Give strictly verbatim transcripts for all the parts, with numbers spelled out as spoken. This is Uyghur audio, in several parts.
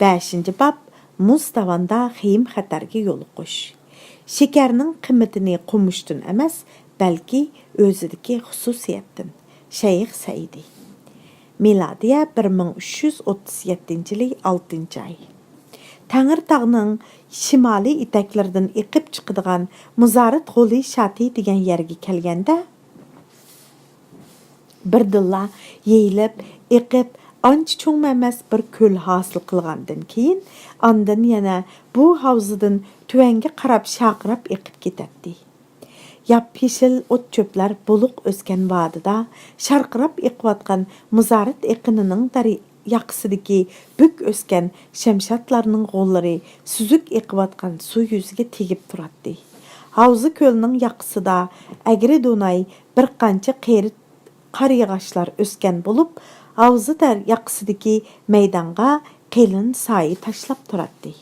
بەشىنچى باب، مۇز داۋاندا خېيىم-خەتەرگە يولۇقۇش. شېكەرنىڭ قىممىتىنى قومۇشتىن ئەمەس، بەلكى ئۆزىدىكى خۇسۇسىيەتتىن. شەيخ سەئىدى. مىلادىيە بىر مىڭ ئۈچ يۈز ئوتتۇز يەتتىنچى يىلى ئالتىنچى ئاي. تەڭرىتاغنىڭ شىمالىي ئېتەكلىرىدىن ئېقىپ چىقىدىغان مۇزارىت غولى شاتى دېگەن يەرگە كەلگەندە، بىردىنلا يېيىلىپ، ئېقىپ، ئانچە چوڭمۇ ئەمەس بىر كۆل ھاسىل قىلغاندىن كېيىن، ئاندىن يەنە بۇ ھاۋزىدىن تۆۋەنگە قاراپ شارقىراپ ئېقىپ كېتەتتى. ياپيېشىل ئوت-چۆپلەر بولۇق ئۆسكەن ۋادىدا شارقىراپ ئېقىۋاتقان مۇزارىت ئېقىنىنىڭ دەر-، ياقىسىدىكى بۈك ئۆسكەن شەمشادلارنىڭ غوللىرى سۈزۈك ئېقىۋاتقان سۇ يۈزىگە تېگىپ تۇراتتى. ھاۋزا كۆلنىڭ ياقىسىدا ئەگرى-دوناي بىر قانچە قېرى قار ياغاچلار ئۆسكەن بولۇپ، ھاۋزا دەر-، ياقىسىدىكى مەيدانغا قېلىن سايە تاشلاپ تۇراتتى.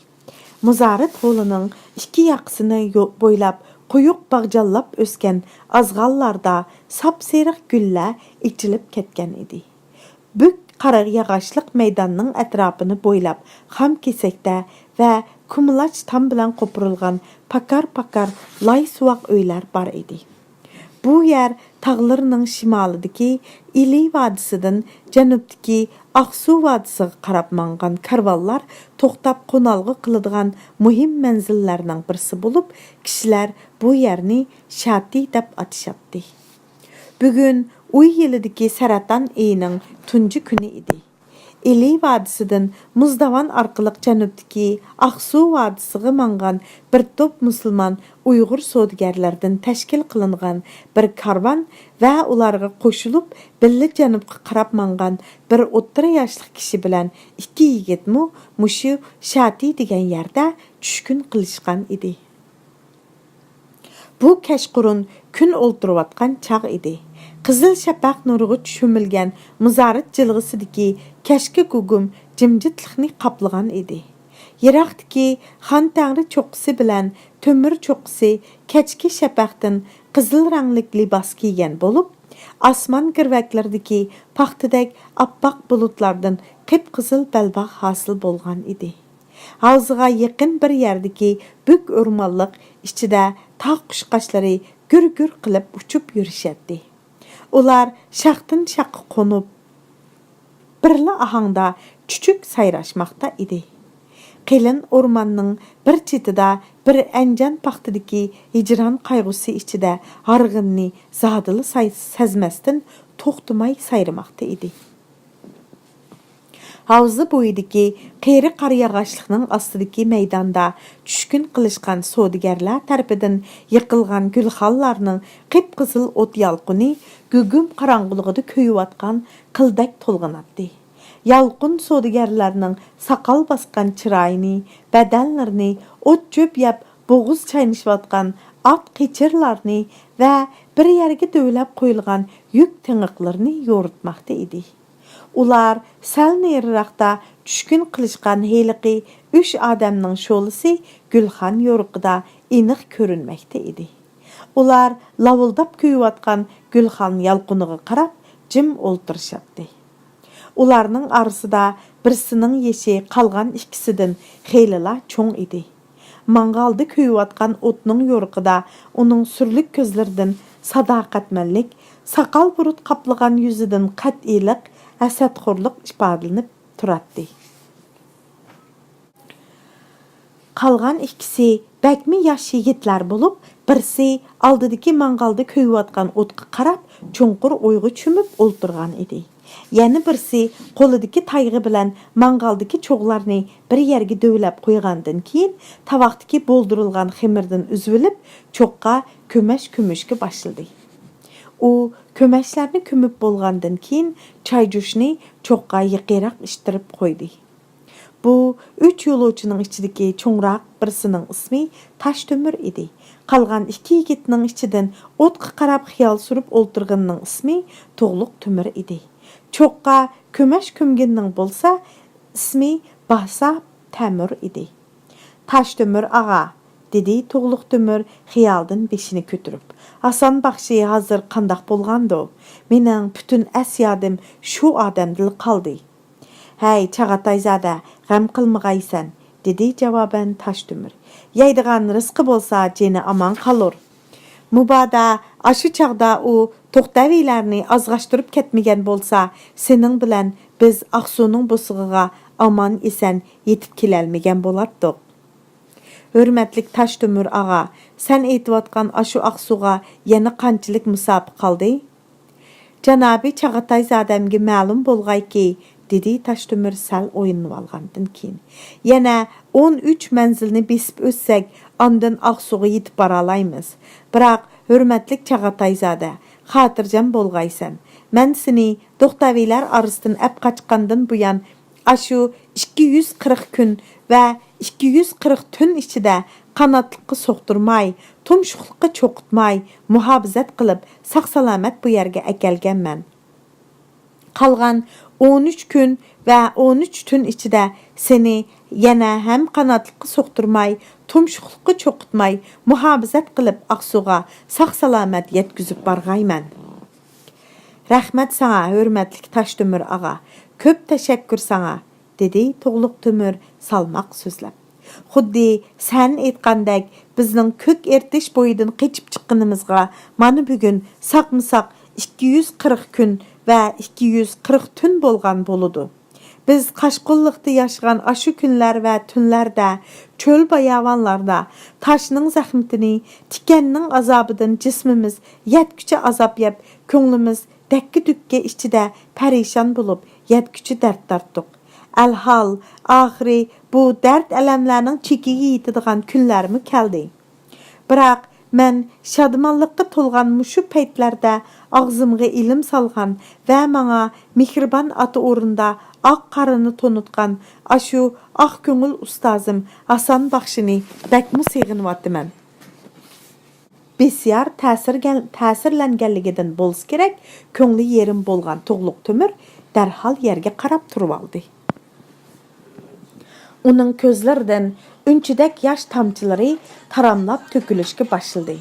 مۇزارىت غولىنىڭ ئىككى ياقىسىنى يو-، بويلاپ قويۇق باغجانلاپ ئۆسكەن ئازغاللاردا ساپسېرىق گۈللەر ئېچىلىپ كەتكەن ئىدى. بۈك قارا ياغاچلىق مەيداننىڭ ئەتراپىنى بويلاپ خام كېسەكتە ۋە كۇمىلاچ تام بىلەن قوپۇرۇلغان پاكار-پاكار لاي سۇۋاق ئۆيلەر بار ئىدى. بۇ يەر تاغلىرىنىڭ شىمالىدىكى ئىلى ۋادىسىدىن جەنۇبتىكى ئاقسۇ ۋادىسىغا قاراپ ماڭغان كارۋانلار توختاپ قونالغۇ قىلىدىغان مۇھىم مەنزىللەرنىڭ بىرسى بولۇپ، كىشىلەر بۇ يەرنى شاتى دەپ ئاتىشاتتى. بۈگۈن ئۇي يىلىدىكى سەرەتان ئېيىنىڭ تۇنجى كۈنى ئىدى. ئىلى ۋادىسىدىن مۇزداۋان ئارقىلىق جەنۇبتىكى ئاقسۇ ۋادىسىغا ماڭغان بىر توپ مۇسۇلمان ئۇيغۇر سودىگەرلەردىن تەشكىل قىلىنغان بىر كارۋان ۋە ئۇلارغا قوشۇلۇپ، بىللە جەنۇبقا قاراپ ماڭغان بىر ئوتتۇرا ياشلىق كىشى بىلەن ئىككى يىگىتمۇ مۇشۇ شاتى دېگەن يەردە چۈشكۈن قىلىشقان ئىدى. بۇ كەچقۇرۇن كۈن ئولتۇرۇۋاتقان چاغ ئىدى. قىزىل شەپەق نۇرىغا چۆمۈلگەن مۇزارىت جىلغىسىدىكى كەچكى گۇگۇم جىمجىتلىقنى قاپلىغان ئىدى. يىراقتىكى خان تەڭرى چوققىسى بىلەن تۆمۈر چوققىسى كەچكى شەپەقتىن قىزىل رەڭلىك لىباس كىيگەن بولۇپ، ئاسمان گىرۋەكلىرىدىكى پاختىدەك ئاپئاق بۇلۇتلاردىن قىپقىزىل بەلباغ ھاسىل بولغان ئىدى. ھاۋزىغا يېقىن بىر يەردىكى بۈك ئورمانلىق ئىچىدە تاغ قۇشقاچلىرى گۈر-گۈر قىلىپ ئۇچۇپ يۈرۈشەتتى. ئۇلار شاختىن شاخقا قونۇپ، بىرلا ئاھاڭدا چۈچۈك سايراشماقتا ئىدى. قېلىن ئورماننىڭ بىر چېتىدا بىر ئەنجان پاختىدىكى ھىجران قايغۇسى ئىچىدە ھارغىننى زادىلا ساي-، سەزمەستىن توختىماي سايرىماقتا ئىدى. ھاۋزا بويىدىكى قېرى قار ياغاچلىقنىڭ ئاستىدىكى مەيداندا چۈشكۈن قىلىشقان سودىگەرلەر تەرىپىدىن يېقىلغان گۈلخانلارنىڭ قىپقىزىل ئوت يالقۇنى گۇگۇم قاراڭغۇلۇقىدا كۆيۈۋاتقان قىلدەك تولغىناتتى. يالقۇن سودىگەرلەرنىڭ ساقال باسقان چىرايىنى، بەدەنلىرىنى، ئوت-چۆپ يەپ بوغۇز چاينىشىۋاتقان ئات قېچىرلارنى ۋە بىر يەرگە دۆۋىلەپ قويۇلغان يۈك تېڭىقلىرىنى يورۇتماقتا ئىدى. ئۇلار سەل نېرىراقتا چۈشكۈن قىلىشقان ھېلىقى ئۈچ ئادەمنىڭ شولىسى گۈلخان يورۇقىدا ئېنىق كۆرۈنمەكتە ئىدى. ئۇلار لاۋۇلداپ كۆيۈۋاتقان گۈلخان يالقۇنىغا قاراپ جىم ئولتۇرۇشاتتى. ئۇلارنىڭ ئارىسىدا بىرسىنىڭ يېشى قالغان ئىككىسىدىن خېلىلا چوڭ ئىدى. ماڭغالدا كۆيۈۋاتقان ئوتنىڭ يورۇقىدا ئۇنىڭ سۈرلۈك كۆزلىرىدىن ساداقەتمەنلىك، ساقال بۇرۇت قاپلىغان يۈزىدىن قەتئىيلىق، ھەسەتخورلۇق ئىپادىلىنىپ تۇراتتى. قالغان ئىككىسى بەكمۇ ياش يىگىتلەر بولۇپ، بىرسى ئالدىدىكى ماڭغالدا كۆيۈۋاتقان ئوتقا قاراپ چوڭقۇر ئويغا چۆمۈپ ئولتۇرغان ئىدى. يەنە بىرسى قولىدىكى تايغا بىلەن ماڭغالدىكى چوغلارنى بىر يەرگە دۆۋىلەپ قويغاندىن كېيىن، تاۋاقتىكى بولدۇرۇلغان خېمىردىن ئۈزۈۋېلىپ، چوغقا كۆمەچ كۆمۈشكە باشلىدى. ئۇ كۆمەچلەرنى كۆمۈپ بولغاندىن كېيىن، چاي جۇشنى چوغقا يېقىنراق ئىتتىرىپ قويدى. بۇ ئۈچ يولۇچىنىڭ ئىچىدىكى چوڭراق بىرسىنىڭ ئىسمى تاشتۆمۈر ئىدى. قالغان ئىككى يىگىتنىڭ ئىچىدىن ئوتقا قاراپ خىيال سۈرۈپ ئولتۇرغىنىنىڭ ئىسمى تۇغلۇق تۆمۈر ئىدى. چوغقا كۆمەچ كۆمگىنىنىڭ بولسا ئىسمى باسا تەمۈر ئىدى. «تاشتۆمۈر ئاغا»، دېدى تۇغلۇق تۆمۈر خىيالدىن بېشىنى كۆتۈرۈپ. «ھاسان باخشى ھازىر قانداق بولغاندۇ؟ مېنىڭ پۈتۈن ئەس-يادىم شۇ ئادەمدىلا قالدى.» ھەي، چاغاتايزادە، غەم قىلمىغايسەن، دېدى جاۋابەن تاشتۆمۈر. يەيدىغان رىزقى بولسا، جېنى ئامان قالۇر. مۇبادا ئاشۇ چاغدا ئۇ توختاۋىيلارنى ئازغاشتۇرۇپ كەتمىگەن بولسا، سېنىڭ بىلەن بىز ئاقسۇنىڭ بوسۇغىغا ئامان-ئېسەن يېتىپ كېلەلمىگەن بولاتتۇق. ھۆرمەتلىك تاشتۆمۈر ئاغا، سەن ئېيتىۋاتقان ئاشۇ ئاقسۇغا يەنە قانچىلىك مۇساپە قالدى؟ جانابىي چاغاتايزادەمگە مەلۇم بولغايكى، دېدى تاشتۆمۈر سەل ئويلىنىۋالغاندىن كېيىن. يەنە ئون ئۈچ مەنزىلنى بېسىپ ئۆتسەك، ئاندىن ئاقسۇغا يېتىپ بارالايمىز. بىراق، ھۆرمەتلىك چاغاتايزادە، خاتىرجەم بولغايسەن. مەن سېنى دوختاۋىيلار ئارىسىدىن ئەپ قاچقاندىن بۇيان، ئاشۇ ئىككى يۈز قىرىق كۈن ۋە ئىككى يۈز قىرىق تۈن ئىچىدە قاناتلىققا سوقتۇرماي، تۇمشۇقلۇققا چوقۇتماي، مۇھاپىزەت قىلىپ، ساق-سالامەت بۇ يەرگە ئەكەلگەنمەن. قالغان ئون ئۈچ كۈن ۋە ئون ئۈچ تۈن ئىچىدە سېنى يەنە ھەم قاناتلىققا سوقتۇرماي، تۇمشۇقلۇققا چوقۇتماي، مۇھاپىزەت قىلىپ ئاقسۇغا ساق-سالامەت يەتكۈزۈپ بارغايمەن. رەھمەت ساڭا، ھۆرمەتلىك تاشتۆمۈر ئاغا، كۆپ تەشەككۈر ساڭا، دېدى تۇغلۇق تۆمۈر سالماق سۆزلەپ. خۇددى سەن ئېيتقاندەك، بىزنىڭ كۆك ئېرتىش بويىدىن قېچىپ چىققىنىمىزغا مانا بۈگۈن ساقمۇساق ئىككى يۈز قىرىق كۈن ۋە ئىككى يۈز قىرىق تۈن بولغان بولىدۇ. بىز قاشقۇنلۇقتا ياشىغان ئاشۇ كۈنلەر ۋە تۈنلەردە، چۆل-باياۋانلاردا تاشنىڭ زەخمىتىنى، تىكەننىڭ ئازابىدىن جىسمىمىز يەتكۈچە ئازاب يەپ، كۆڭلىمىز دەككە-دۈككە ئىچىدە پەرىشان بولۇپ، يەتكۈچە دەرد تارتتۇق. ئەلھال، ئاخىرى بۇ دەرد-ئەلەملەرنىڭ چېكىگە يېتىدىغان كۈنلەرمۇ كەلدى. بىراق، مەن شادىمانلىققا تولغان مۇشۇ پەيتلەردە ئاغزىمغا ئىلىم سالغان ۋە ماڭا مېھرىبان ئاتا ئورنىدا ئاق قارىنى تونۇتقان ئاشۇ ئاق كۆڭۈل ئۇستازىم ھاسان باخشىنى بەكمۇ سېغىنىۋاتىمەن. بىسيار تەسىرگەن-، تەسىرلەنگەنلىكىدىن بولسا كېرەك، كۆڭلى يېرىم بولغان تۇغلۇق تۆمۈر دەرھال يەرگە قاراپ تۇرۇۋالدى. ئۇنىڭ كۆزلىرىدىن ئۈنچىدەك ياش تامچىلىرى تاراملاپ تۆكۈلۈشكە باشلىدى.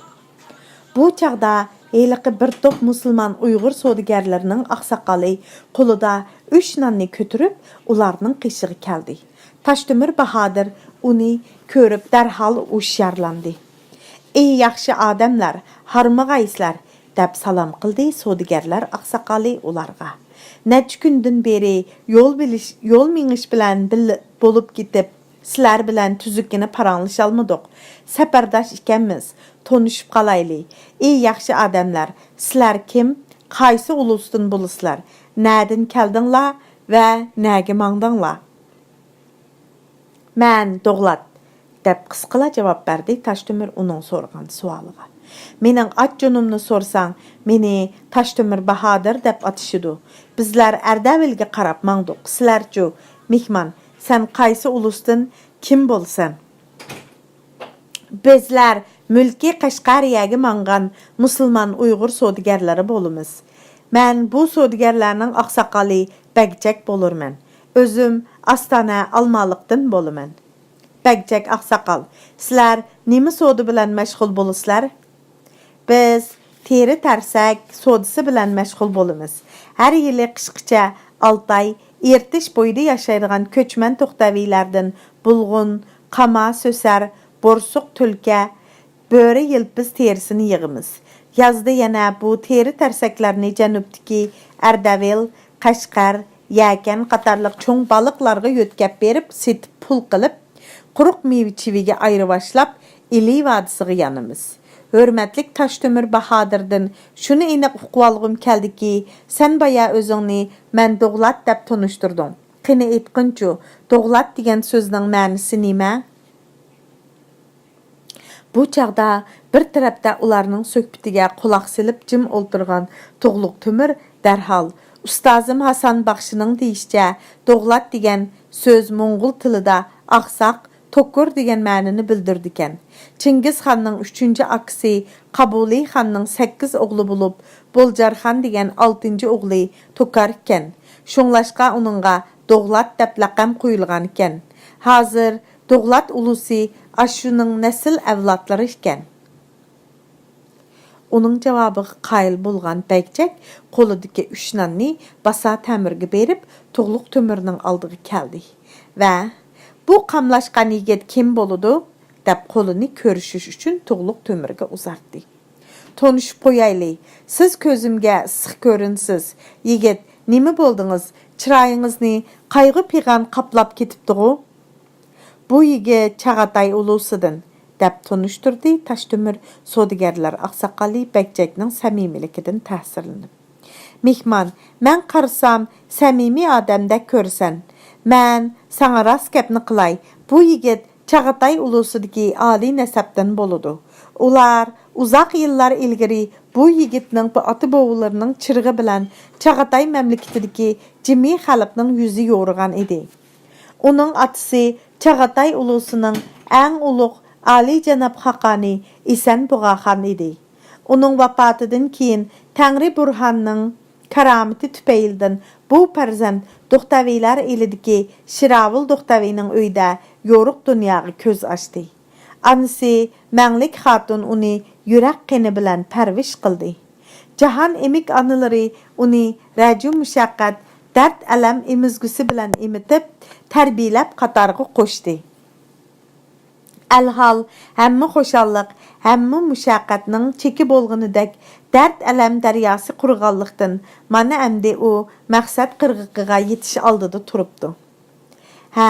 بۇ چاغدا ھېلىقى بىر توپ مۇسۇلمان ئۇيغۇر سودىگەرلىرىنىڭ ئاقساقالى قولىدا ئۈچ ناننى كۆتۈرۈپ، ئۇلارنىڭ قېشىغا كەلدى. تاشتۆمۈر باھادىر ئۇنى كۆرۈپ دەرھال ھوشيارلاندى. «ئى ياخشى ئادەملەر، ھارمىغايسىلەر!» دەپ سالام قىلدى سودىگەرلەر ئاقساقالى ئۇلارغا. «نەچچە كۈندىن بېرى يول بىلىش، يول مېڭىش بىلەن بىللە بولۇپ كېتىپ، سىلەر بىلەن تۈزۈككىنە پاراڭلىشالمىدۇق. سەپەرداش ئىكەنمىز، تونۇشۇپ قالايلى. ئى ياخشى ئادەملەر، سىلەر كىم؟ قايسى ئۇلۇستىن بولىسىلەر؟ نەدىن كەلدىڭلار ۋە نەگە ماڭدىڭلار؟» «مەن دوغلات» دەپ قىسقىلا جاۋاب بەردى تاشتۆمۈر ئۇنىڭ سورىغان سوئالىغا. «مېنىڭ ئات-جۇنۇمنى سورىساڭ، مېنى تاشتۆمۈر باھادىر دەپ ئاتىشىدۇ. بىزلەر ئەردەۋىلگە قاراپ ماڭدۇق. سىلەرچۇ، مېھمان، سەن قايسى ئۇلۇستىن، كىم بولىسەن؟» «بىزلەر مۈلكى قەشقەرىيەگە ماڭغان مۇسۇلمان ئۇيغۇر سودىگەرلىرى بولىمىز. مەن بۇ سودىگەرلەرنىڭ ئاقساقالى بەگجەك بولۇرمەن. ئۆزۈم ئاستانە ئالمالىقتىن بولىمەن.» «بەگجەك ئاقساقال، سىلەر نېمە سودا بىلەن مەشغۇل بولىسىلەر؟» «بىز تېرە تەرسەك سودىسى بىلەن مەشغۇل بولىمىز. ھەر يىلى قىشقىچە ئالتە ئاي ئېرتىش بويىدا ياشايدىغان كۆچمەن توختاۋىيلەردىن بۇلغۇن، قاما سۆسەر، بورسۇق تۈلكە، بۆرە يىلپىز تېرىسىنى يىغىمىز. يازدا يەنە بۇ تېرە تەرسەكلەرنى جەنۇبتىكى ئەردەۋىل، قەشقەر، يەكەن قاتارلىق چوڭ بالىقلارغا يۆتكەپ بېرىپ، سېتىپ پۇل قىلىپ، قۇرۇق مېۋە-چېۋىگە ئايرىۋاشلاپ، ئىلى ۋادىسىغا يانىمىز. ھۆرمەتلىك تاشتۆمۈر باھادىردىن شۇنى ئېنىق ئۇقۇۋالغۇم كەلدىكى، سەن بايا ئۆزۈڭنى مەن دوغلات دەپ تونۇشتۇردۇڭ. قېنى ئېيتقىنچۇ، دوغلات دېگەن سۆزنىڭ مەنىسى نېمە؟» بۇ چاغدا بىر تەرەپتە ئۇلارنىڭ سۆھبىتىگە قۇلاق سېلىپ جىم ئولتۇرغان تۇغلۇق تۆمۈر دەرھال، «ئۇستازىم ھاسان باخشىنىڭ دېيىشىچە، دوغلات دېگەن سۆز موڭغۇل تىلىدا ئاقساق، توكۇر دېگەن مەنىنى بىلدۈرىدىكەن. چىڭگىز خاننىڭ ئۈچىنچى ئاكىسى قابۇلى خاننىڭ سەككىز ئوغلى بولۇپ، بولجارخان دېگەن ئالتىنچى ئوغلى توكار ئىكەن. شۇڭلاشقا ئۇنىڭغا دوغلات دەپ لەقەم قويۇلغانىكەن. ھازىر دوغلات ئۇلۇسى ئاشۇنىڭ نەسىل ئەۋلادلىرى ئىكەن.» ئۇنىڭ جاۋابىغا قايىل بولغان بەگجەك قولىدىكى ئۈچ ناننى باسا تەمۈرگە بېرىپ، تۇغلۇق تۆمۈرنىڭ ئالدىغا كەلدى ۋە، «بۇ قاملاشقان يىگىت كىم بولىدۇ؟» دەپ قولىنى كۆرۈشۈش ئۈچۈن تۇغلۇق تۆمۈرگە ئۇزارتتى. «تونۇشۇپ قويايلى، سىز كۆزۈمگە ئىسسىق كۆرۈنىسىز. يىگىت، نېمە بولدىڭىز؟ چىرايىڭىزنى قايغۇ-پىغان قاپلاپ كېتىپتىغۇ؟» «بۇ يىگىت چاغاتاي ئۇلۇسىدىن» دەپ تونۇشتۇردى تاشتۆمۈر سودىگەرلەر ئاقساقالى بەگجەكنىڭ سەمىمىيلىكىدىن تەسىرلىنىپ. «مېھمان، مەن قارىسام، سەمىمىي ئادەمدەك كۆرىسەن. مەن ساڭا راست گەپنى قىلاي، بۇ يىگىت چاغاتاي ئۇلۇسىدىكى ئالىي نەسەبتىن بولىدۇ. ئۇلار ئۇزاق يىللار ئىلگىرى بۇ يىگىتنىڭ ئاتا-بوۋىلىرىنىڭ چىرىغى بىلەن چاغاتاي مەملىكىتىدىكى جىمى خەلقنىڭ يۈزى يورۇغان ئىدى. ئۇنىڭ ئاتىسى چاغاتاي ئۇلۇسىنىڭ ئەڭ ئۇلۇغ ئالىيجاناب خاقانى ئېسەن بۇغاخان ئىدى. ئۇنىڭ ۋاپاتىدىن كېيىن تەڭرى بۇرھاننىڭ كارامىتى تۈپەيلىدىن بۇ پەرزەنت دوختەۋىلەر ئېلىدىكى شىراۋۇل دوختەۋىنىڭ ئۆيىدە يورۇق دۇنياغا كۆز ئاچتى. ئانىسى مەڭلىك خاتۇن ئۇنى يۈرەك قېنى بىلەن پەرۋىش قىلدى. جاھان ئېمىك ئانىلىرى ئۇنى رەنجۇ-مۇشەققەت، دەرد-ئەلەم ئېمىزگۈسى بىلەن ئېمىتىپ، تەربىيەلەپ قاتارغا قوشتى. ئەلھال، ھەممە خۇشاللىق، ھەممە مۇشەققەتنىڭ چېكى بولغىنىدەك، دەرد-ئەلەم دەرياسى قۇرۇغانلىقتىن، مانا ئەمدى ئۇ مەقسەت قىرغىقىغا يېتىش ئالدىدا تۇرۇپتۇ. ھە،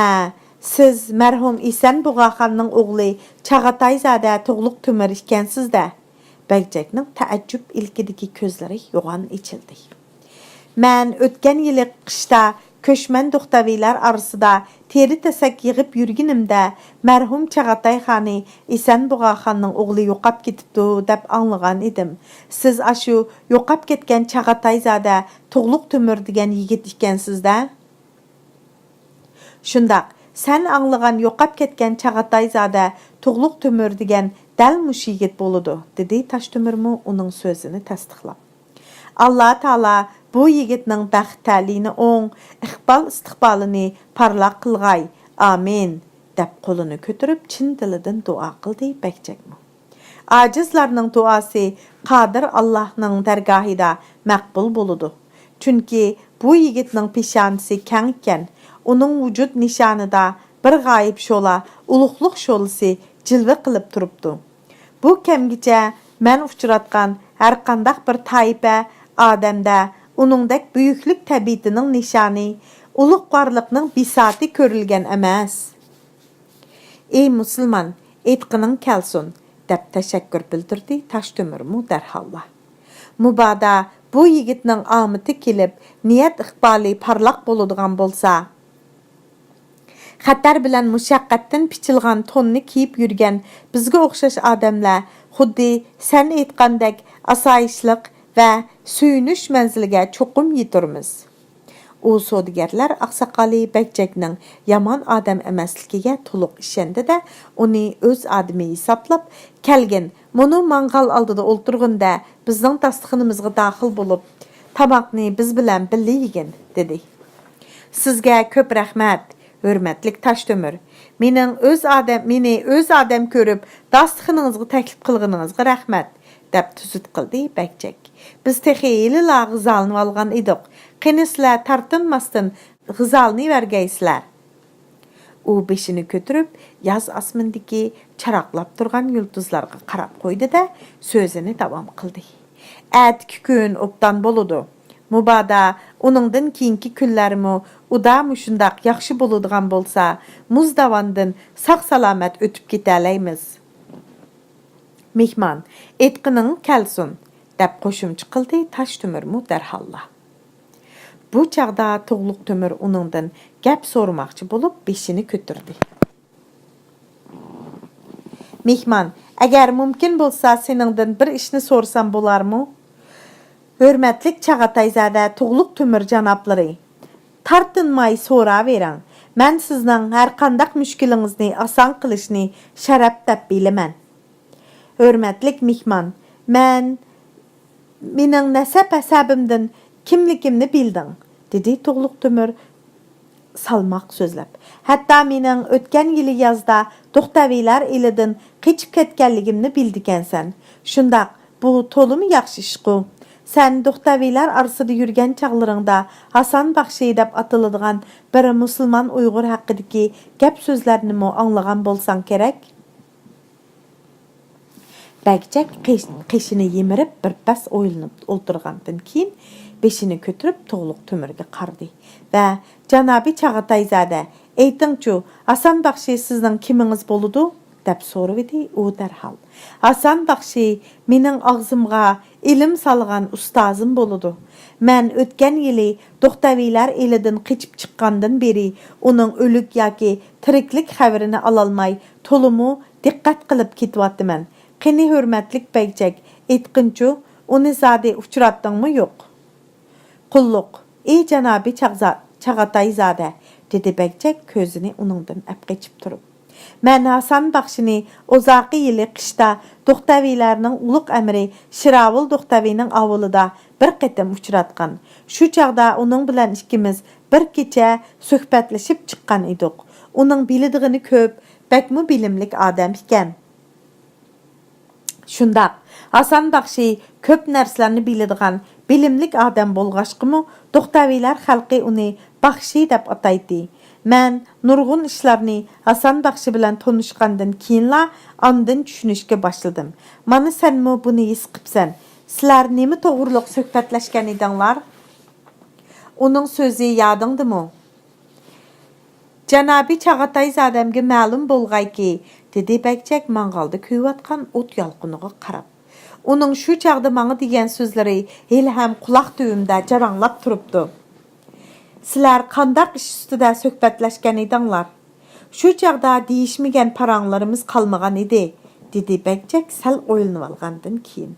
سىز مەرھۇم ئېسەن بۇغاخاننىڭ ئوغلى چاغاتايزادە تۇغلۇق تۆمۈر ئىكەنسىز-دە؟ بەگجەكنىڭ تەئەججۈپ ئىلكىدىكى كۆزلىرى يوغان ئېچىلدى. مەن ئۆتكەن يىلى قىشتا كۆچمەن دوختەۋىلەر ئارىسىدا تېرە-تەسەك يىغىپ يۈرگىنىمدە، مەرھۇم چاغاتاي خانى ئېسەن بۇغاخاننىڭ ئوغلى يوقاپ كېتىپتۇ، دەپ ئاڭلىغان ئىدىم. سىز ئاشۇ يوقاپ كەتكەن چاغاتايزادە تۇغلۇق تۆمۈر دېگەن يىگىت ئىكەنسىز-دە؟ شۇنداق، سەن ئاڭلىغان يوقاپ كەتكەن چاغاتايزادە تۇغلۇق تۆمۈر دېگەن دەل مۇشۇ يىگىت بولىدۇ، دېدى تاشتۆمۈرمۇ ئۇنىڭ سۆزىنى تەستىقلاپ. ئاللا تائالا بۇ يىگىتنىڭ بەخت تەلىيىنى ئوڭ، ئىقبال ئىستىقبالىنى پارلاق قىلغاي، ئامىن، دەپ قولىنى كۆتۈرۈپ چىن دىلىدىن دۇئا قىلدى بەگجەكمۇ. ئاجىزلارنىڭ دۇئاسى قادىر ئاللاھنىڭ دەرگاھىدا مەقبۇل بولىدۇ. چۈنكى بۇ يىگىتنىڭ پېشانىسى كەڭ ئىكەن، ئۇنىڭ ۋۇجۇد نىشانىدا بىر غايىب شولا ئۇلۇغلۇق شولىسى جىلۋە قىلىپ تۇرۇپتۇ. بۇ كەمگىچە مەن ئۇچراتقان ھەرقانداق بىر تائىپە ئادەمدە ئۇنىڭدەك بۈيۈكلۈك تەبىئىتىنىڭ نىشانى، ئۇلۇغ بارلىقنىڭ بىساتى كۆرۈلگەن ئەمەس. «ئى مۇسۇلمان، ئېيتقىنىڭ كەلسۇن!» دەپ تەشەككۈر بىلدۈردى تاشتۆمۈرمۇ دەرھاللا. «مۇبادا بۇ يىگىتنىڭ ئامىتى كېلىپ، نىيەت ئىقبالى پارلاق بولىدىغان بولسا، خەتەر بىلەن مۇشەققەتتىن پىچىلغان توننى كىيىپ يۈرگەن بىزگە ئوخشاش ئادەملەر خۇددى سەن ئېيتقاندەك ئاسايىشلىق ۋە سۆيۈنۈش مەنزىلىگە چوقۇم يېتىرمىز.» ئۇ سودىگەرلەر ئاقساقالى بەگجەكنىڭ يامان ئادەم ئەمەسلىكىگە تولۇق ئىشەندى-دە، ئۇنى ئۆز ئادىمى ھېسابلاپ، «كەلگىن، مۇنۇ ماڭغال ئالدىدا ئولتۇرغىن-دە، بىزنىڭ داستىخىنىمىزغا داخىل بولۇپ، تاماقنى بىز بىلەن بىللە يېگىن» دېدى. «سىزگە كۆپ رەھمەت، ھۆرمەتلىك تاشتۆمۈر. مېنىڭ ئۆز ئادەم، مېنى ئۆز ئادەم كۆرۈپ، داستىخىنىڭىزغا تەكلىپ قىلغىنىڭىزغا رەھمەت» دەپ تۈزۈت قىلدى بەگجەك. «بىز تېخى ھېلىلا غىزالىنىۋالغان ئىدۇق. قېنى، سىلەر تارتىنماستىن غىزالىنىۋەرگەيسىلەر.» ئۇ بېشىنى كۆتۈرۈپ، ياز ئاسمىنىدىكى چاراقلاپ تۇرغان يۇلتۇزلارغا قاراپ قويدى-دە، سۆزىنى داۋام قىلدى. «ئەتىكى كۈن ئوبدان بولىدۇ. مۇبادا ئۇنىڭدىن كېيىنكى كۈنلەرمۇ ئۇدا مۇشۇنداق ياخشى بولىدىغان بولسا، مۇز داۋاندىن ساق-سالامەت ئۆتۈپ كېتەلەيمىز.» «مېھمان، ئېيتقىنىڭ كەلسۇن!» دەپ قوشۇمچە قىلدى تاشتۆمۈرمۇ دەرھاللا. بۇ چاغدا تۇغلۇق تۆمۈر ئۇنىڭدىن گەپ سورىماقچى بولۇپ، بېشىنى كۆتۈردى. «مېھمان، ئەگەر مۇمكىن بولسا، سېنىڭدىن بىر ئىشنى سورىسام بولارمۇ؟» «ھۆرمەتلىك چاغاتايزادە تۇغلۇق تۆمۈر جانابلىرى، تارتىنماي سوراۋېرىڭ. مەن سىزنىڭ ھەرقانداق مۈشكۈلىڭىزنى ئاسان قىلىشنى شەرەپ دەپ بىلىمەن.» «ھۆرمەتلىك مېھمان، مەن، مېنىڭ نەسەب-ھەسەبىمدىن كىملىكىمنى بىلدىڭ؟» دېدى تۇغلۇق تۆمۈر سالماق سۆزلەپ. «ھەتتا مېنىڭ ئۆتكەن يىلى يازدا دوختەۋىلەر ئېلىدىن قېچىپ كەتكەنلىكىمنى بىلىدىكەنسەن. شۇنداق، بۇ تولىمۇ ياخشى ئىشقۇ. سەن دوختەۋىلەر ئارىسىدا يۈرگەن چاغلىرىڭدا ھاسان باخشى دەپ ئاتىلىدىغان بىر مۇسۇلمان ئۇيغۇر ھەققىدىكى گەپ-سۆزلەرنىمۇ ئاڭلىغان بولساڭ كېرەك. بەگجەك قېش-، قېشىنى يىمىرىپ بىر پەس ئويلىنىپ ئولتۇرغاندىن كېيىن، بېشىنى كۆتۈرۈپ تۇغلۇق تۆمۈرگە قارىدى ۋە، جانابى چاغاتايزادە، ئېيتىڭچۇ، ھاسان باخشى سىزنىڭ كىمىڭىز بولىدۇ؟ دەپ سورىۋىدى ئۇ دەرھال. ھاسان باخشى مېنىڭ ئاغزىمغا ئىلىم سالغان ئۇستازىم بولىدۇ. مەن ئۆتكەن يىلى دوختەۋىلەر ئېلىدىن قېچىپ چىققاندىن بېرى ئۇنىڭ ئۆلۈك ياكى تىرىكلىك خەۋىرىنى ئالالماي تولىمۇ دىققەت قىلىپ كېتىۋاتىمەن. قېنى ھۆرمەتلىك بەگجەك، ئېيتقىنچۇ، ئۇنى زادى ئۇچراتتىڭمۇ يوق؟ قۇللۇق، ئى جانابى چاغزا-، چاغاتايزادە، دېدى بەگجەك كۆزىنى ئۇنىڭدىن ئەپ قېچىپ تۇرۇپ. مەن ھاسان باخشىنى ئۇزاقى يىلى قىشتا دوختەۋىلەرنىڭ ئۇلۇغ ئەمىرى شىراۋۇل دوختەۋىنىڭ ئاۋۇلىدا بىر قېتىم ئۇچراتقان. شۇ چاغدا ئۇنىڭ بىلەن ئىككىمىز بىر كېچە سۆھبەتلىشىپ چىققان ئىدۇق. ئۇنىڭ بىلىدىغىنى كۆپ، بەكمۇ بىلىملىك ئادەم ئىكەن. شۇنداق، ھاسان باخشى كۆپ نەرسىلەرنى بىلىدىغان، بىلىملىك ئادەم بولغاچقىمۇ، دوختەۋىلەر خەلقى ئۇنى باخشى دەپ ئاتايتتى. مەن نۇرغۇن ئىشلارنى ھاسان باخشى بىلەن تونۇشقاندىن كېيىنلا ئاندىن چۈشىنىشكە باشلىدىم. مانا سەنمۇ بۇنى ھېس قىپسەن. سىلەر نېمە توغرۇلۇق سۆھبەتلەشكەن ئىدىڭلار؟ ئۇنىڭ سۆزى يادىڭدىمۇ؟ جانابى چاغاتايزادەمگە مەلۇم بولغايكى، دېدى بەگجەك ماڭغالدا كۆيۈۋاتقان ئوت يالقۇنىغا قاراپ. ئۇنىڭ شۇ چاغدا ماڭا دېگەن سۆزلىرى ھېلىھەم قۇلاق تۈۋىمدە جاراڭلاپ تۇرۇپتۇ. سىلەر قانداق ئىش ئۈستىدە سۆھبەتلەشكەن ئىدىڭلار؟ شۇ چاغدا دېيىشمىگەن پاراڭلىرىمىز قالمىغان ئىدى، دېدى بەگجەك سەل ئويلىنىۋالغاندىن كېيىن.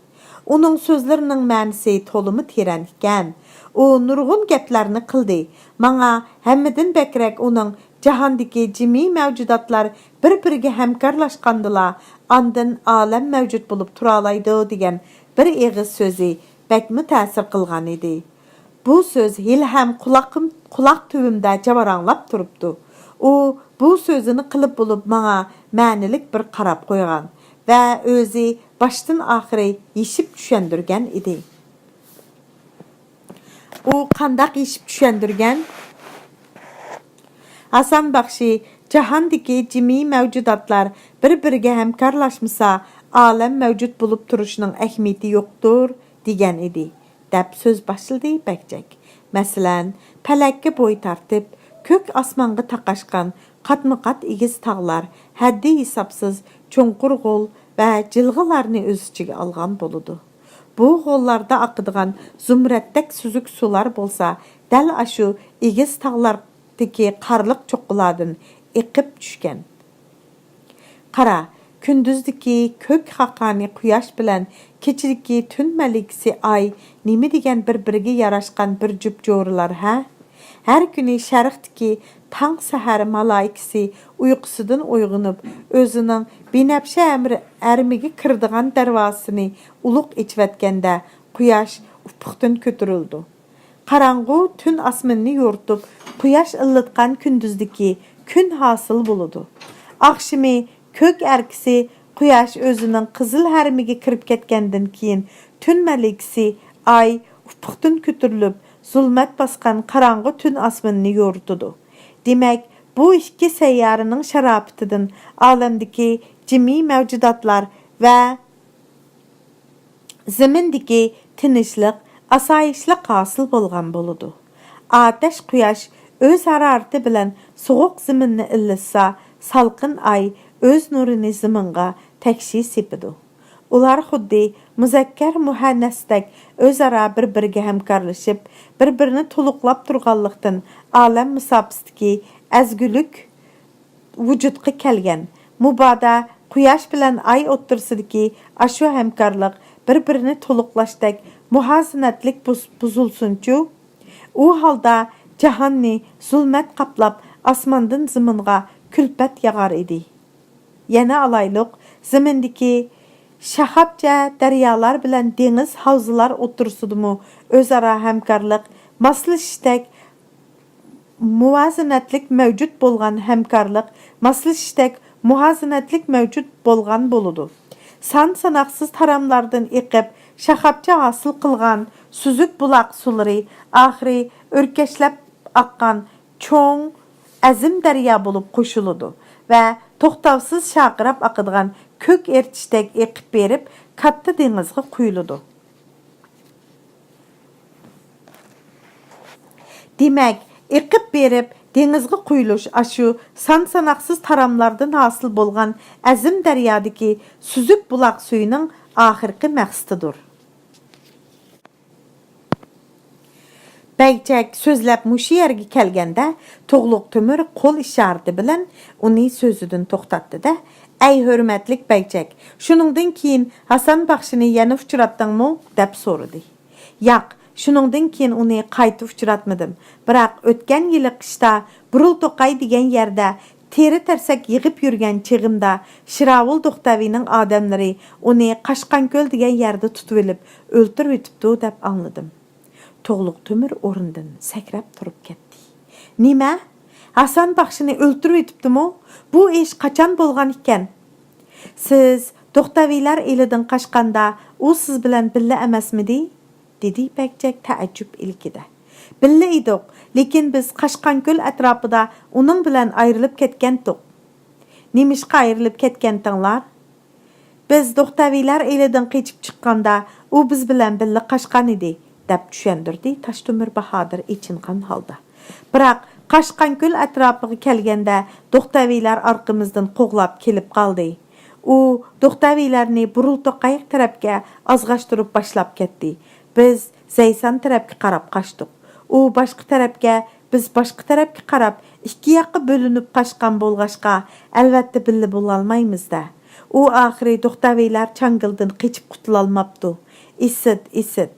ئۇنىڭ سۆزلىرىنىڭ مەنىسى تولىمۇ تېرەن ئىكەن. ئۇ نۇرغۇن گەپلەرنى قىلدى. ماڭا ھەممىدىن بەكرەك ئۇنىڭ جاھاندىكى جىمى مەۋجۇداتلار بىر-بىرىگە ھەمكارلاشقاندىلا، ئاندىن ئالەم مەۋجۇت بولۇپ تۇرالايدۇ دېگەن بىر ئېغىز سۆزى بەكمۇ تەسىر قىلغان ئىدى. بۇ سۆز ھېلىھەم قۇلاقىم، قۇلاق تۈۋىمدە جاۋاراڭلاپ تۇرۇپتۇ. ئۇ بۇ سۆزىنى قىلىپ بولۇپ ماڭا مەنىلىك بىر قاراپ قويغان ۋە ئۆزى باشتىن ئاخىرى يېشىپ چۈشەندۈرگەن ئىدى. ئۇ قانداق يېشىپ چۈشەندۈرگەن؟ ھاسان باخشى، جاھاندىكى جىمى مەۋجۇداتلار بىر-بىرىگە ھەمكارلاشمىسا، ئالەم مەۋجۇت بولۇپ تۇرۇشىنىڭ ئەھمىيىتى يوقتۇر، دېگەن ئىدى، دەپ سۆز باشلىدى بەگجەك. مەسىلەن، پەلەككە بوي تارتىپ، كۆك ئاسمانغا تاقاشقان قاتمۇ قات ئېگىز تاغلار ھەددى ھېسابسىز چوڭقۇر غول ۋە جىلغىلارنى ئۆز ئىچىگە ئالغان بولىدۇ. بۇ غوللاردا ئاقىدىغان زۇمرەتتەك سۈزۈك سۇلار بولسا دەل ئاشۇ ئېگىز تاغلاردىكى قارلىق چوققىلاردىن ئېقىپ چۈشكەن. قارا، كۈندۈزدىكى كۆك خاقانى قۇياش بىلەن كېچىدىكى تۈن مەلىكىسى ئاي نېمە دېگەن بىر-بىرىگە ياراشقان بىر جۈپ جورىلار ھە؟ ھەر كۈنى شەرقتىكى تاڭ سەھەر مالايىكىسى ئۇيقۇسىدىن ئويغىنىپ، ئۆزىنىڭ بىنەپشە ھەمر-، ھەرىمىگە كىرىدىغان دەرۋازىسىنى ئۇلۇغ ئېچىۋەتكەندە، قۇياش ئۇپۇقتىن كۆتۈرۈلىدۇ. قاراڭغۇ تۈن ئاسمىنىنى يورۇتۇپ، قۇياش ئىللىتقان كۈندۈزدىكى كۈن ھاسىل بولىدۇ. ئاخشىمى كۆك ئەركىسى قۇياش ئۆزىنىڭ قىزىل ھەرىمىگە كىرىپ كەتكەندىن كېيىن، تۈن مەلىكىسى ئاي ئۇپۇقتىن كۆتۈرۈلۈپ، زۇلمەت باسقان قاراڭغۇ تۈن ئاسمىنىنى يورۇتىدۇ. دېمەك، بۇ ئىككى سەييارىنىڭ شاراپىتىدىن ئالەمدىكى جىمى مەۋجۇداتلار ۋە زېمىندىكى تىنچلىق، ئاسايىشلىق ھاسىل بولغان بولىدۇ. ئاتەش قۇياش ئۆز ھارارىتى بىلەن سوغۇق زېمىننى ئىللىتسا، سالقىن ئاي ئۆز نۇرىنى زېمىنغا تەكشى سېپىدۇ. ئۇلار خۇددى مۇزەككەر مۇھەننەستەك ئۆزئارا بىر-بىرىگە ھەمكارلىشىپ، بىر-بىرىنى تولۇقلاپ تۇرغانلىقتىن، ئالەم مۇساپىسىدىكى ئەزگۈلۈك ۋۇجۇدقا كەلگەن. مۇبادا قۇياش بىلەن ئاي ئوتتۇرىسىدىكى ئاشۇ ھەمكارلىق بىر-بىرىنى تولۇقلاشتەك مۇھازىنەتلىك بۇز-، بۇزۇلسۇنچۇ؟ ئۇ ھالدا جاھاننى زۇلمەت قاپلاپ، ئاسماندىن زېمىنغا كۈلپەت ياغار ئىدى. يەنە ئالايلۇق، زېمىندىكى شاخاپچە دەريالار بىلەن دېڭىز ھاۋزىلار ئوتتۇرىسىدىمۇ ئۆزئارا ھەمكارلىق، ماسلىشىشتەك مۇۋازىنەتلىك مەۋجۇت بولغان ھەمكارلىق، ماسلىشىشتەك مۇۋازىنەتلىك مەۋجۇت بولغان بولىدۇ. سان ساناقسىز تاراملاردىن ئېقىپ، شاخاپچە ھاسىل قىلغان سۈزۈك بۇلاق سۇلىرى ئاخىرى ئۆركەشلەپ ئاققان چوڭ ئەزىم دەريا بولۇپ قوشۇلىدۇ ۋە توختاۋسىز شارقىراپ ئاقىدىغان كۆك ئېرتىشتەك ئېقىپ بېرىپ، كاتتا دېڭىزغا قۇيۇلىدۇ. دېمەك، ئېقىپ بېرىپ دېڭىزغا قۇيۇلۇش ئاشۇ سان-ساناقسىز تاراملاردىن ھاسىل بولغان ئەزىم دەريادىكى سۈزۈك بۇلاق سۈيىنىڭ ئاخىرقى مەقسىتىدۇر. بەگچەك سۆزلەپ مۇشۇ يەرگە كەلگەندە، تۇغلۇق تۆمۈر قول ئىشارىتى بىلەن ئۇنى سۆزىدىن توختاتتى-دە، «ئەي ھۆرمەتلىك بەگچەك، شۇنىڭدىن كېيىن ھاسان باخشىنى يەنە ئۇچراتتىڭمۇ؟» دەپ سورىدى. «ياق، شۇنىڭدىن كېيىن ئۇنى قايتا ئۇچراتمىدىم، بىراق ئۆتكەن يىلى قىشتا بۇرۇل توقاي دېگەن يەردە تېرە-تەرسەك يىغىپ يۈرگەن چېغىمدا، شىراۋۇل دوختەۋىنىڭ ئادەملىرى ئۇنى قاشقانكۆل دېگەن يەردە تۇتۇۋېلىپ ئۆلتۈرۈۋېتىپتۇ» دەپ ئاڭلىدىم. تۇغلۇق تۆمۈر ئورنىدىن سەكرەپ تۇرۇپ كەتتى. «نېمە؟ ھاسان باخشىنى ئۆلتۈرۈۋېتىپتىمۇ؟ بۇ ئىش قاچان بولغان ئىكەن؟» «سىز دوختەۋىلەر ئېلىدىن قاچقاندا، ئۇ سىز بىلەن بىللە ئەمەسمىدى؟» دېدى بەگچەك تەئەججۈپ ئىلكىدە. «بىللە ئىدۇق، لېكىن بىز قاشقانكۆل ئەتراپىدا ئۇنىڭ بىلەن ئايرىلىپ كەتكەنتۇق.» «نېمىشقا ئايرىلىپ كەتكەنتىڭلار؟» «بىز دوختەۋىلەر ئېلىدىن قېچىپ چىققاندا، ئۇ بىز بىلەن بىللە قاچقان ئىدى» دەپ چۈشەندۈردى تاشتۆمۈر باھادىر ئېچىنغان ھالدا. «بىراق قاشقانكۆل ئەتراپىغا كەلگەندە، دوختەۋىلەر ئارقىمىزدىن قوغلاپ كېلىپ قالدى. ئۇ دوختەۋىلەرنى بۇرۇل توقاي تەرەپكە ئازغاشتۇرۇپ باشلاپ كەتتى. بىز زەيسان تەرەپكە قاراپ قاچتۇق. ئۇ باشقا تەرەپكە، بىز باشقا تەرەپكە قاراپ ئىككى ياققا بۆلۈنۈپ قاچقان بولغاچقا، ئەلۋەتتە بىللە بولالمايمىز-دە. ئۇ ئاخىرى دوختەۋىلەر چاڭگىلدىن قېچىپ قۇتۇلالماپتۇ. ئىسىت، ئىسىت.»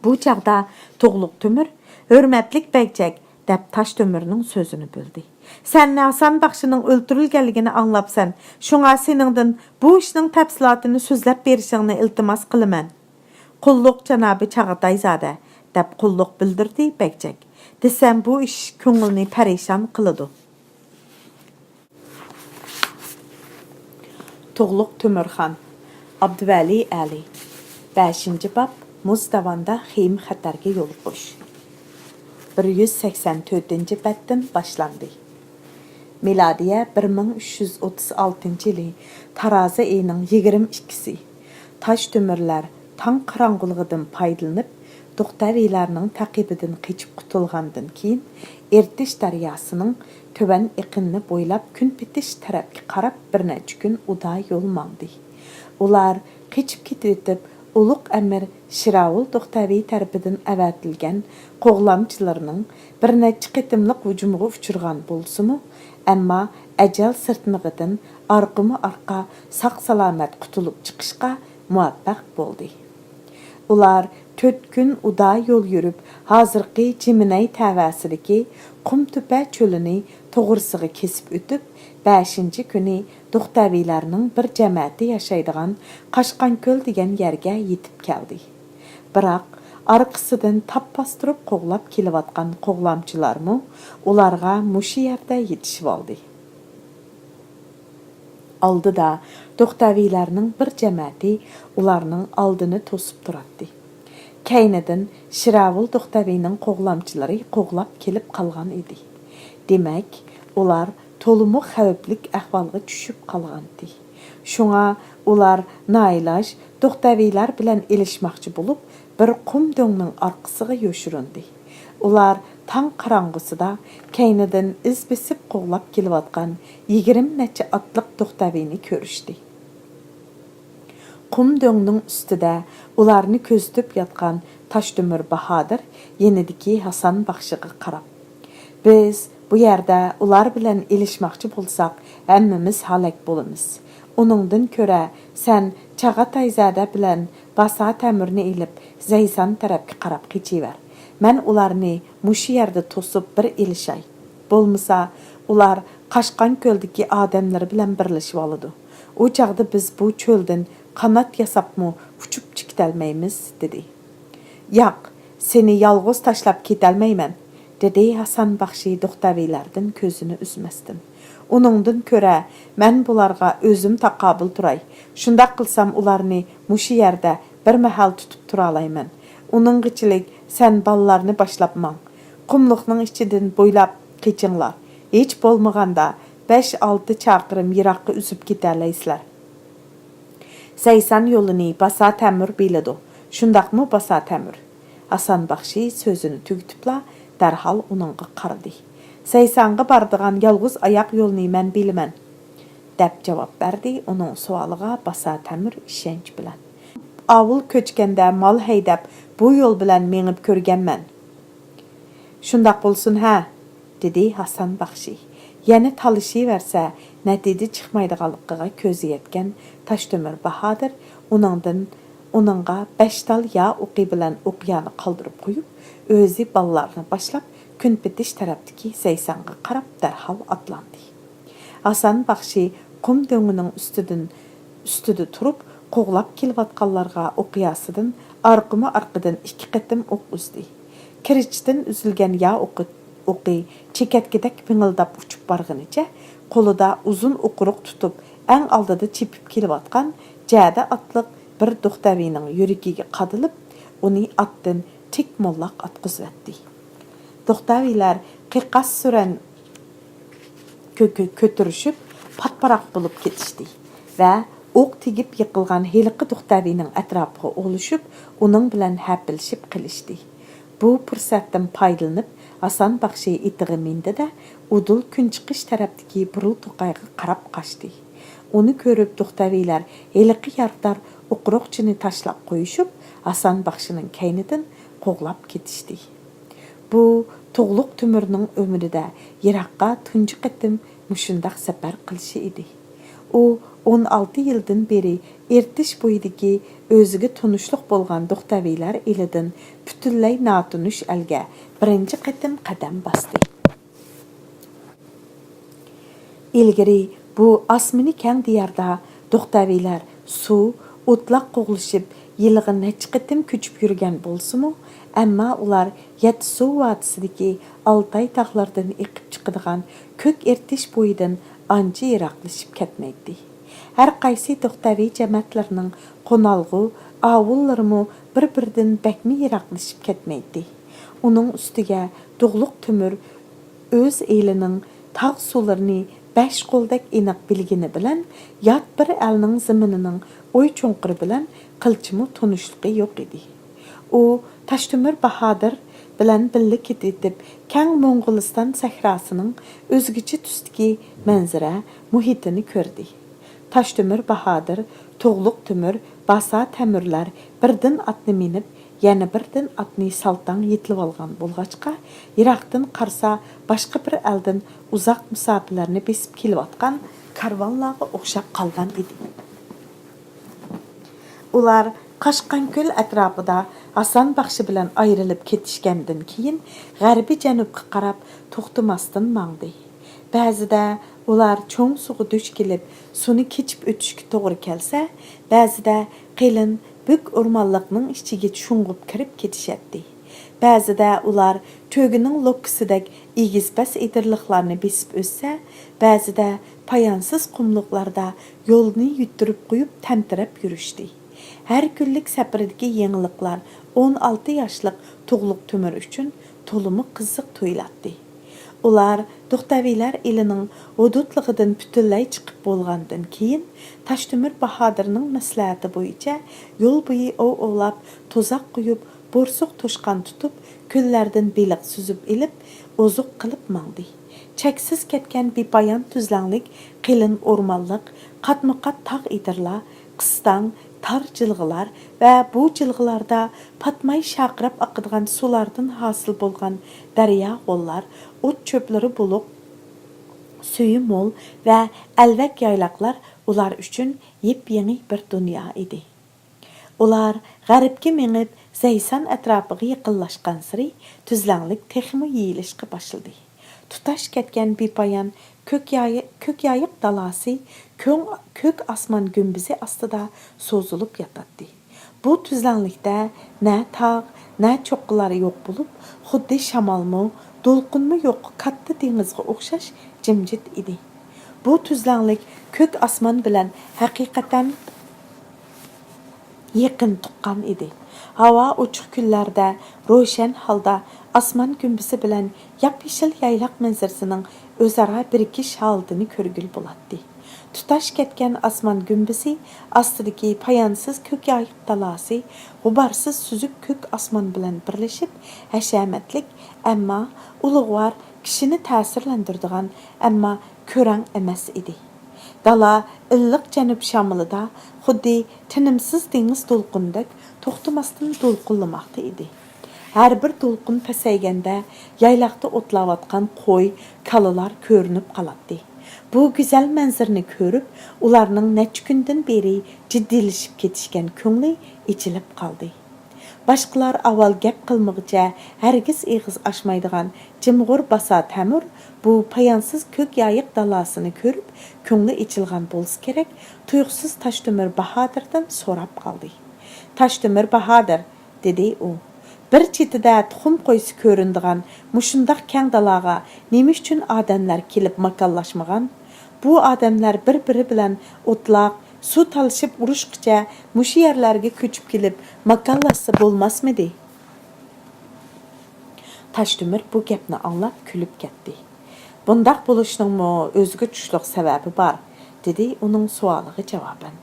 بۇ چاغدا تۇغلۇق تۆمۈر، «ھۆرمەتلىك بەگچەك» دەپ تاشتۆمۈرنىڭ سۆزىنى بۆلدى. «سەن ھاسان باخشىنىڭ ئۆلتۈرۈلگەنلىكىنى ئاڭلاپسەن، شۇڭا سېنىڭدىن بۇ ئىشنىڭ تەپسىلاتىنى سۆزلەپ بېرىشىڭنى ئىلتىماس قىلىمەن.» «قۇللۇق، جانابى چاغاتايزادە» دەپ قۇللۇق بىلدۈردى بەگچەك. «دېسەم، بۇ ئىش كۆڭۈلنى پەرىشان قىلىدۇ.» تۇغلۇق تۆمۈرخان، ئابدۇۋەلى ئەلى. بەشىنچى باب، مۇز داۋاندا خېيىم خەتەرگە يولۇقۇش. بىر يۈز سەكسەن تۆتىنچى بەتتىن باشلاندى. مىلادىيە بىر مىڭ ئۈچ يۈز ئوتتۇز ئالتىنچى يىلى تارازا ئېيىنىڭ يىگىرمە ئىككىسى. تاش تۆمۈرلەر تاڭ قاراڭغۇلۇقىدىن پايدىلىنىپ، دوختەۋىلەرنىڭ تەقىبىدىن قېچىپ قۇتۇلغاندىن كېيىن، ئېرتىش دەرياسىنىڭ تۆۋەن ئېقىنىنى بويلاپ كۈن پېتىش تەرەپكە قاراپ بىر نەچچە كۈن ئۇدا يول ماڭدى. ئۇلار قېچىپ كېتىۋېتىپ، ئۇلۇغ ئەمىر شىراۋۇل دوختەۋى تەرىپىدىن ئەۋەتىلگەن قوغلامچىلىرىنىڭ بىر نەچچە قېتىملىق ھۇجۇمىغا ئۇچرىغان بولسىمۇ، ئەمما ئەجەل سىرتمىقىدىن ئارقىمۇ ئارقا ساق-سالامەت قۇتۇلۇپ چىقىشقا مۇۋەپپەق بولدى. ئۇلار تۆت كۈن ئۇدا يول يۈرۈپ، ھازىرقى جىمىنەي تەۋەسىدىكى قۇمتۆپە چۆلىنى توغرىسىغا كېسىپ ئۆتۈپ، بەشىنچى كۈنى دوختەۋىلەرنىڭ بىر جەمەتى ياشايدىغان قاشقانكۆل دېگەن يەرگە يېتىپ كەلدى. بىراق، ئارقىسىدىن تاپ باستۇرۇپ قوغلاپ كېلىۋاتقان قوغلامچىلارمۇ ئۇلارغا مۇشۇ يەردە يېتىشىۋالدى. ئالدىدا دوختەۋىلەرنىڭ بىر جەمەتى ئۇلارنىڭ ئالدىنى توسۇپ تۇراتتى. كەينىدىن شىراۋۇل دوختەۋىنىڭ قوغلامچىلىرى قوغلاپ كېلىپ قالغان ئىدى. دېمەك، ئۇلار تولىمۇ خەۋپلىك ئەھۋالغا چۈشۈپ قالغانتى. شۇڭا ئۇلار نائىلاج دوختەۋىلەر بىلەن ئېلىشماقچى بولۇپ، بىر قۇم دۆڭنىڭ ئارقىسىغا يوشۇرۇندى. ئۇلار تاڭ قاراڭغۇسىدا كەينىدىن ئىز بېسىپ قوغلاپ كېلىۋاتقان يىگىرمە نەچچە ئاتلىق دوختەۋىنى كۆرۈشتى. قۇم دۆڭنىڭ ئۈستىدە ئۇلارنى كۆزىتىپ ياتقان تاشتۆمۈر باھادىر يېنىدىكى ھاسان باخشىغا قاراپ، «بىز بۇ يەردە ئۇلار بىلەن ئېلىشماقچى بولساق، ھەممىمىز ھالاك بولىمىز. ئۇنىڭدىن كۆرە، سەن چاغاتايزادە بىلەن باسا تەمۈرنى ئېلىپ، زەيسان تەرەپكە قاراپ قېچىۋەر. مەن ئۇلارنى مۇشۇ يەردە توسۇپ بىر ئېلىشاي. بولمىسا، ئۇلار قاشقان كۆلدىكى ئادەملىرى بىلەن بىرلىشىۋالىدۇ. ئۇ چاغدا بىز بۇ چۆلدىن قانات ياساپمۇ ئۇچۇپ چىقىتەلمەيمىز» دېدى. «ياق، سېنى يالغۇز تاشلاپ كېتەلمەيمەن. دېدى ھاسان باخشى دوختەۋىلەردىن كۆزىنى ئۈزمەستىن. ئۇنىڭدىن كۆرە، مەن بۇلارغا ئۆزۈم تاقابىل تۇراي. شۇنداق قىلسام، ئۇلارنى مۇشۇ يەردە بىر مەھەل تۇتۇپ تۇرالايمەن. ئۇنىڭغىچىلىك سەن بالىلارنى باشلاپ ماڭ. قۇملۇقنىڭ ئىچىدىن بويلاپ قېچىڭلار. ھېچ بولمىغاندا بەش-ئالتە چاقىرىم يىراققا ئۈزۈپ كېتەلەيسىلەر. سەيسان يولىنى باسا تەمۈر بىلىدۇ. شۇنداقمۇ، باسا تەمۈر؟ ھاسان باخشى سۆزىنى تۈگىتىپلا، دەرھال ئۇنىڭغا قارىدى. سەيسانغا بارىدىغان يالغۇز ئاياق يولنى مەن بىلىمەن، دەپ جاۋاب بەردى ئۇنىڭ سوئالىغا باسا تەمۈر ئىشەنچ بىلەن. ئاۋۇل كۆچكەندە مال ھەيدەپ، بۇ يول بىلەن مېڭىپ كۆرگەنمەن. شۇنداق بولسۇن ھە، دېدى ھاسان باخشى. يەنە تالىشىۋەرسە، نەتىجە چىقمايدىغانلىقىغا كۆزى يەتكەن تاشتۆمۈر باھادىر ئۇنىڭدىن، ئۇنىڭغا بەش تال يا ئوقى بىلەن ئوقيانى قالدۇرۇپ قويۇپ، ئۆزى بالىلارنى باشلاپ، كۈن پېتىش تەرەپتىكى سەيسانغا قاراپ دەرھال ئاتلاندى. ھاسان باخشى قۇم دۆڭىنىڭ ئۈستىدىن، ئۈستىدە تۇرۇپ، قوغلاپ كېلىۋاتقانلارغا ئوقياسىدىن ئارقىمۇ ئارقىدىن ئىككى قېتىم ئوق ئۈزدى. كىرىچتىن ئۈزۈلگەن يا ئوقى، ئوقى چېكەتكىدەك ۋىڭىلداپ ئۇچۇپ بارغىنىچە، قولىدا ئۇزۇن ئوقۇرۇق تۇتۇپ، ئەڭ ئالدىدا چېپىپ كېلىۋاتقان جەدە ئاتلىق بىر دوختەۋىنىڭ يۈرىكىگە قادىلىپ، ئۇنى ئاتتىن تىك موللاق ئاتقۇزۇۋەتتى. دوختەۋىلەر قىقاس سۈرەن كۆ-، كۆ-، كۆتۈرۈشۈپ، پاتپاراق بولۇپ كېتىشتى ۋە ئوق تېگىپ يىقىلغان ھېلىقى دوختەۋىنىڭ ئەتراپىغا ئولىشىپ، ئۇنىڭ بىلەن ھەپىلىشىپ قېلىشتى. بۇ پۇرسەتتىن پايدىلىنىپ، ھاسان باخشى ئېتىغا مىندى-دە، ئۇدۇل كۈنچىقىش تەرەپتىكى بۇرۇل توقايغا قاراپ قاچتى. ئۇنى كۆرۈپ، دوختەۋىلەر ھېلىقى يارىدار ئوقۇرۇقچىنى تاشلاپ قويۇشۇپ، ھاسان باخشىنىڭ كەينىدىن قوغلاپ كېتىشتى. بۇ تۇغلۇق تۆمۈرنىڭ ئۆمرىدە يىراققا تۇنجى قېتىم مۇشۇنداق سەپەر قىلىشى ئىدى. ئۇ ئون ئالتە يىلدىن بېرى ئېرتىش بويىدىكى ئۆزىگە تونۇشلۇق بولغان دوختەۋىلەر ئېلىدىن پۈتۈنلەي ناتونۇش ئەلگە بىرىنچى قېتىم قەدەم باستى. ئىلگىرى بۇ ئاسمىنى كەڭ دىياردا دوختەۋىلەر سۇ، ئوتلاق قوغلىشىپ، يىلىغا نەچچە قېتىم كۆچۈپ يۈرگەن بولسىمۇ، ئەمما ئۇلار يەتتە سۇ ۋادىسىدىكى ئالتاي تاغلىرىدىن ئېقىپ چىقىدىغان كۆك ئېرتىش بويىدىن ئانچە يىراقلىشىپ كەتمەيتتى. ھەر قايسى دوختەۋى جەمەتلىرىنىڭ قونالغۇ ئاۋۇللىرىمۇ بىر-بىرىدىن بەكمۇ يىراقلىشىپ كەتمەيتتى. ئۇنىڭ ئۈستىگە تۇغلۇق تۆمۈر ئۆز ئېلىنىڭ تاغ سۇلىرىنى بەش قولدەك ئېنىق بىلگىنى بىلەن، يات بىر ئەلنىڭ زېمىنىنىڭ ئوي چوڭقۇرى بىلەن قىلچىمۇ تونۇشلۇقى يوق ئىدى. ئۇ تاشتۆمۈر باھادىر بىلەن بىللە كېتىۋېتىپ، كەڭ موڭغۇلىستان سەھراسىنىڭ ئۆزگىچە تۈستىكى مەنزىرە مۇھىتىنى كۆردى. تاشتۆمۈر باھادىر، تۇغلۇق تۆمۈر، باسا تەمۈرلەر بىردىن ئاتنى مىنىپ، يەنە بىردىن ئاتنى سالتاڭ يېتىلىۋالغان بولغاچقا، يىراقتىن قارىسا، باشقا بىر ئەلدىن ئۇزاق مۇساپىلەرنى بېسىپ كېلىۋاتقان كارۋانلارغا ئوخشاپ قالغان ئىدى. ئۇلار قاشقانكۆل ئەتراپىدا ھاسان باخشى بىلەن ئايرىلىپ كېتىشكەندىن كېيىن، غەربىي جەنۇبقا قاراپ توختىماستىن ماڭدى. بەزىدە ئۇلار چوڭ سۇغا دۇچ كېلىپ، سۇنى كېچىپ ئۆتۈشكە توغرا كەلسە، بەزىدە قېلىن بۈك ئورمانلىقنىڭ ئىچىگە شۇڭغۇپ كىرىپ كېتىشەتتى. بەزىدە ئۇلار تۆگىنىڭ لوككىسىدەك ئېگىز-پەس ئېدىرلىقلارنى بېسىپ ئۆتسە، بەزىدە پايانسىز قۇملۇقلاردا يولنى يۈتتۈرۈپ قويۇپ تەمتىرەپ يۈرۈشتى. ھەر كۈنلۈك سەپىرىدىكى يېڭىلىقلار ئون ئالتە ياشلىق تۇغلۇق تۆمۈر ئۈچۈن تولىمۇ قىزىق تۇيۇلاتتى. ئۇلار دوختەۋىلەر ئېلىنىڭ ھۇدۇدلۇقىدىن پۈتۈنلەي چىقىپ بولغاندىن كېيىن، تاشتۆمۈر باھادىرنىڭ مەسلىھەتى بويىچە يول بويى ئوۋ ئوۋلاپ، توزاق قويۇپ، بورسۇق توشقان تۇتۇپ، كۆللەردىن بېلىق سۈزۈپ ئېلىپ، ئوزۇق قىلىپ ماڭدى. چەكسىز كەتكەن بىپايان تۈزلەڭلىك قېلىن ئورمانلىق، قاتمۇقات تاغ ئېدىرلار، قىستاڭ، تار جىلغىلار ۋە بۇ جىلغىلاردا پاتماي شارقىراپ ئاقىدىغان سۇلاردىن ھاسىل بولغان دەريا غوللار، ئوت-چۆپلىرى بولۇق، سۈيى مول ۋە ئەلۋەك يايلاقلار ئۇلار ئۈچۈن يېپيېڭى بىر دۇنيا ئىدى. ئۇلار غەربكە مېڭىپ، زەيسان ئەتراپىغا يېقىنلاشقانسېرى تۈزلەڭلىك تېخىمۇ يېيىلىشقا باشلىدى. تۇتاش كەتكەن بىپايان كۆك يايى-، كۆك يايىق دالاسى كۆڭ-، كۆك ئاسمان گۈمبىزى ئاستىدا سوزۇلۇپ ياتاتتى. بۇ تۈزلەڭلىكتە نە تاغ، نە چوققىلار يوق بولۇپ، خۇددى شامالمۇ، دولقۇنمۇ يوق كاتتا دېڭىزغا ئوخشاش جىمجىت ئىدى. بۇ تۈزلەڭلىك كۆك ئاسمان بىلەن ھەقىقەتەن يېقىن تۇغقان ئىدى. ھاۋا ئوچۇق كۈنلەردە روشەن ھالدا ئاسمان گۈمبىسى بىلەن ياپيېشىل يايلاق مەنزىرىسىنىڭ ئۆزئارا بىرىكىش ھالىتىنى كۆرگىلى بولاتتى. تۇتاش كەتكەن ئاسمان گۈمبىسى ئاستىدىكى پايانسىز كۆك يايىق دالاسى غۇبارسىز سۈزۈك كۆك ئاسمان بىلەن بىرلىشىپ، ھەشەمەتلىك، ئەمما ئۇلۇغۋار، كىشىنى تەسىرلەندۈرىدىغان، ئەمما كۆرەڭ ئەمەس ئىدى. دالا ئىللىق جەنۇب شامىلىدا خۇددى تىنىمسىز دېڭىز دولقۇنىدەك توختىماستىن دولقۇنلىماقتا ئىدى. ھەر بىر دولقۇن پەسەيگەندە، يايلاقتا ئوتلاۋاتقان قوي، كالىلار كۆرۈنۈپ قالاتتى. بۇ گۈزەل مەنزىرىنى كۆرۈپ، ئۇلارنىڭ نەچچە كۈندىن بېرى جىددىيلىشىپ كېتىشكەن كۆڭلى ئېچىلىپ قالدى. باشقىلار ئاۋۋال گەپ قىلمىغۇچە ھەرگىز ئېغىز ئاچمايدىغان جىمغۇر باسا تەمۇر بۇ پايانسىز كۆك يايىق دالاسىنى كۆرۈپ، كۆڭلى ئېچىلغان بولسا كېرەك، تۇيۇقسىز تاشتۆمۈر باھادىردىن سوراپ قالدى. «تاشتۆمۈر باھادىر»، دېدى ئۇ، «بىر چېتىدە تۇخۇم قويسا كۆرۈنىدىغان مۇشۇنداق كەڭ دالاغا نېمە ئۈچۈن ئادەملەر كېلىپ ماكانلاشمىغان؟ بۇ ئادەملەر بىر-بىرى بىلەن ئوتلاق، سۇ تالىشىپ ئۇرۇشقىچە مۇشۇ يەرلەرگە كۆچۈپ كېلىپ ماكانلاشسا بولماسمىدى؟» تاشتۆمۈر بۇ گەپنى ئاڭلاپ كۈلۈپ كەتتى. «بۇنداق بولۇشنىڭمۇ ئۆزىگە چۈشلۈق سەۋەبى بار»، دېدى ئۇنىڭ سوئالىغا جاۋابەن.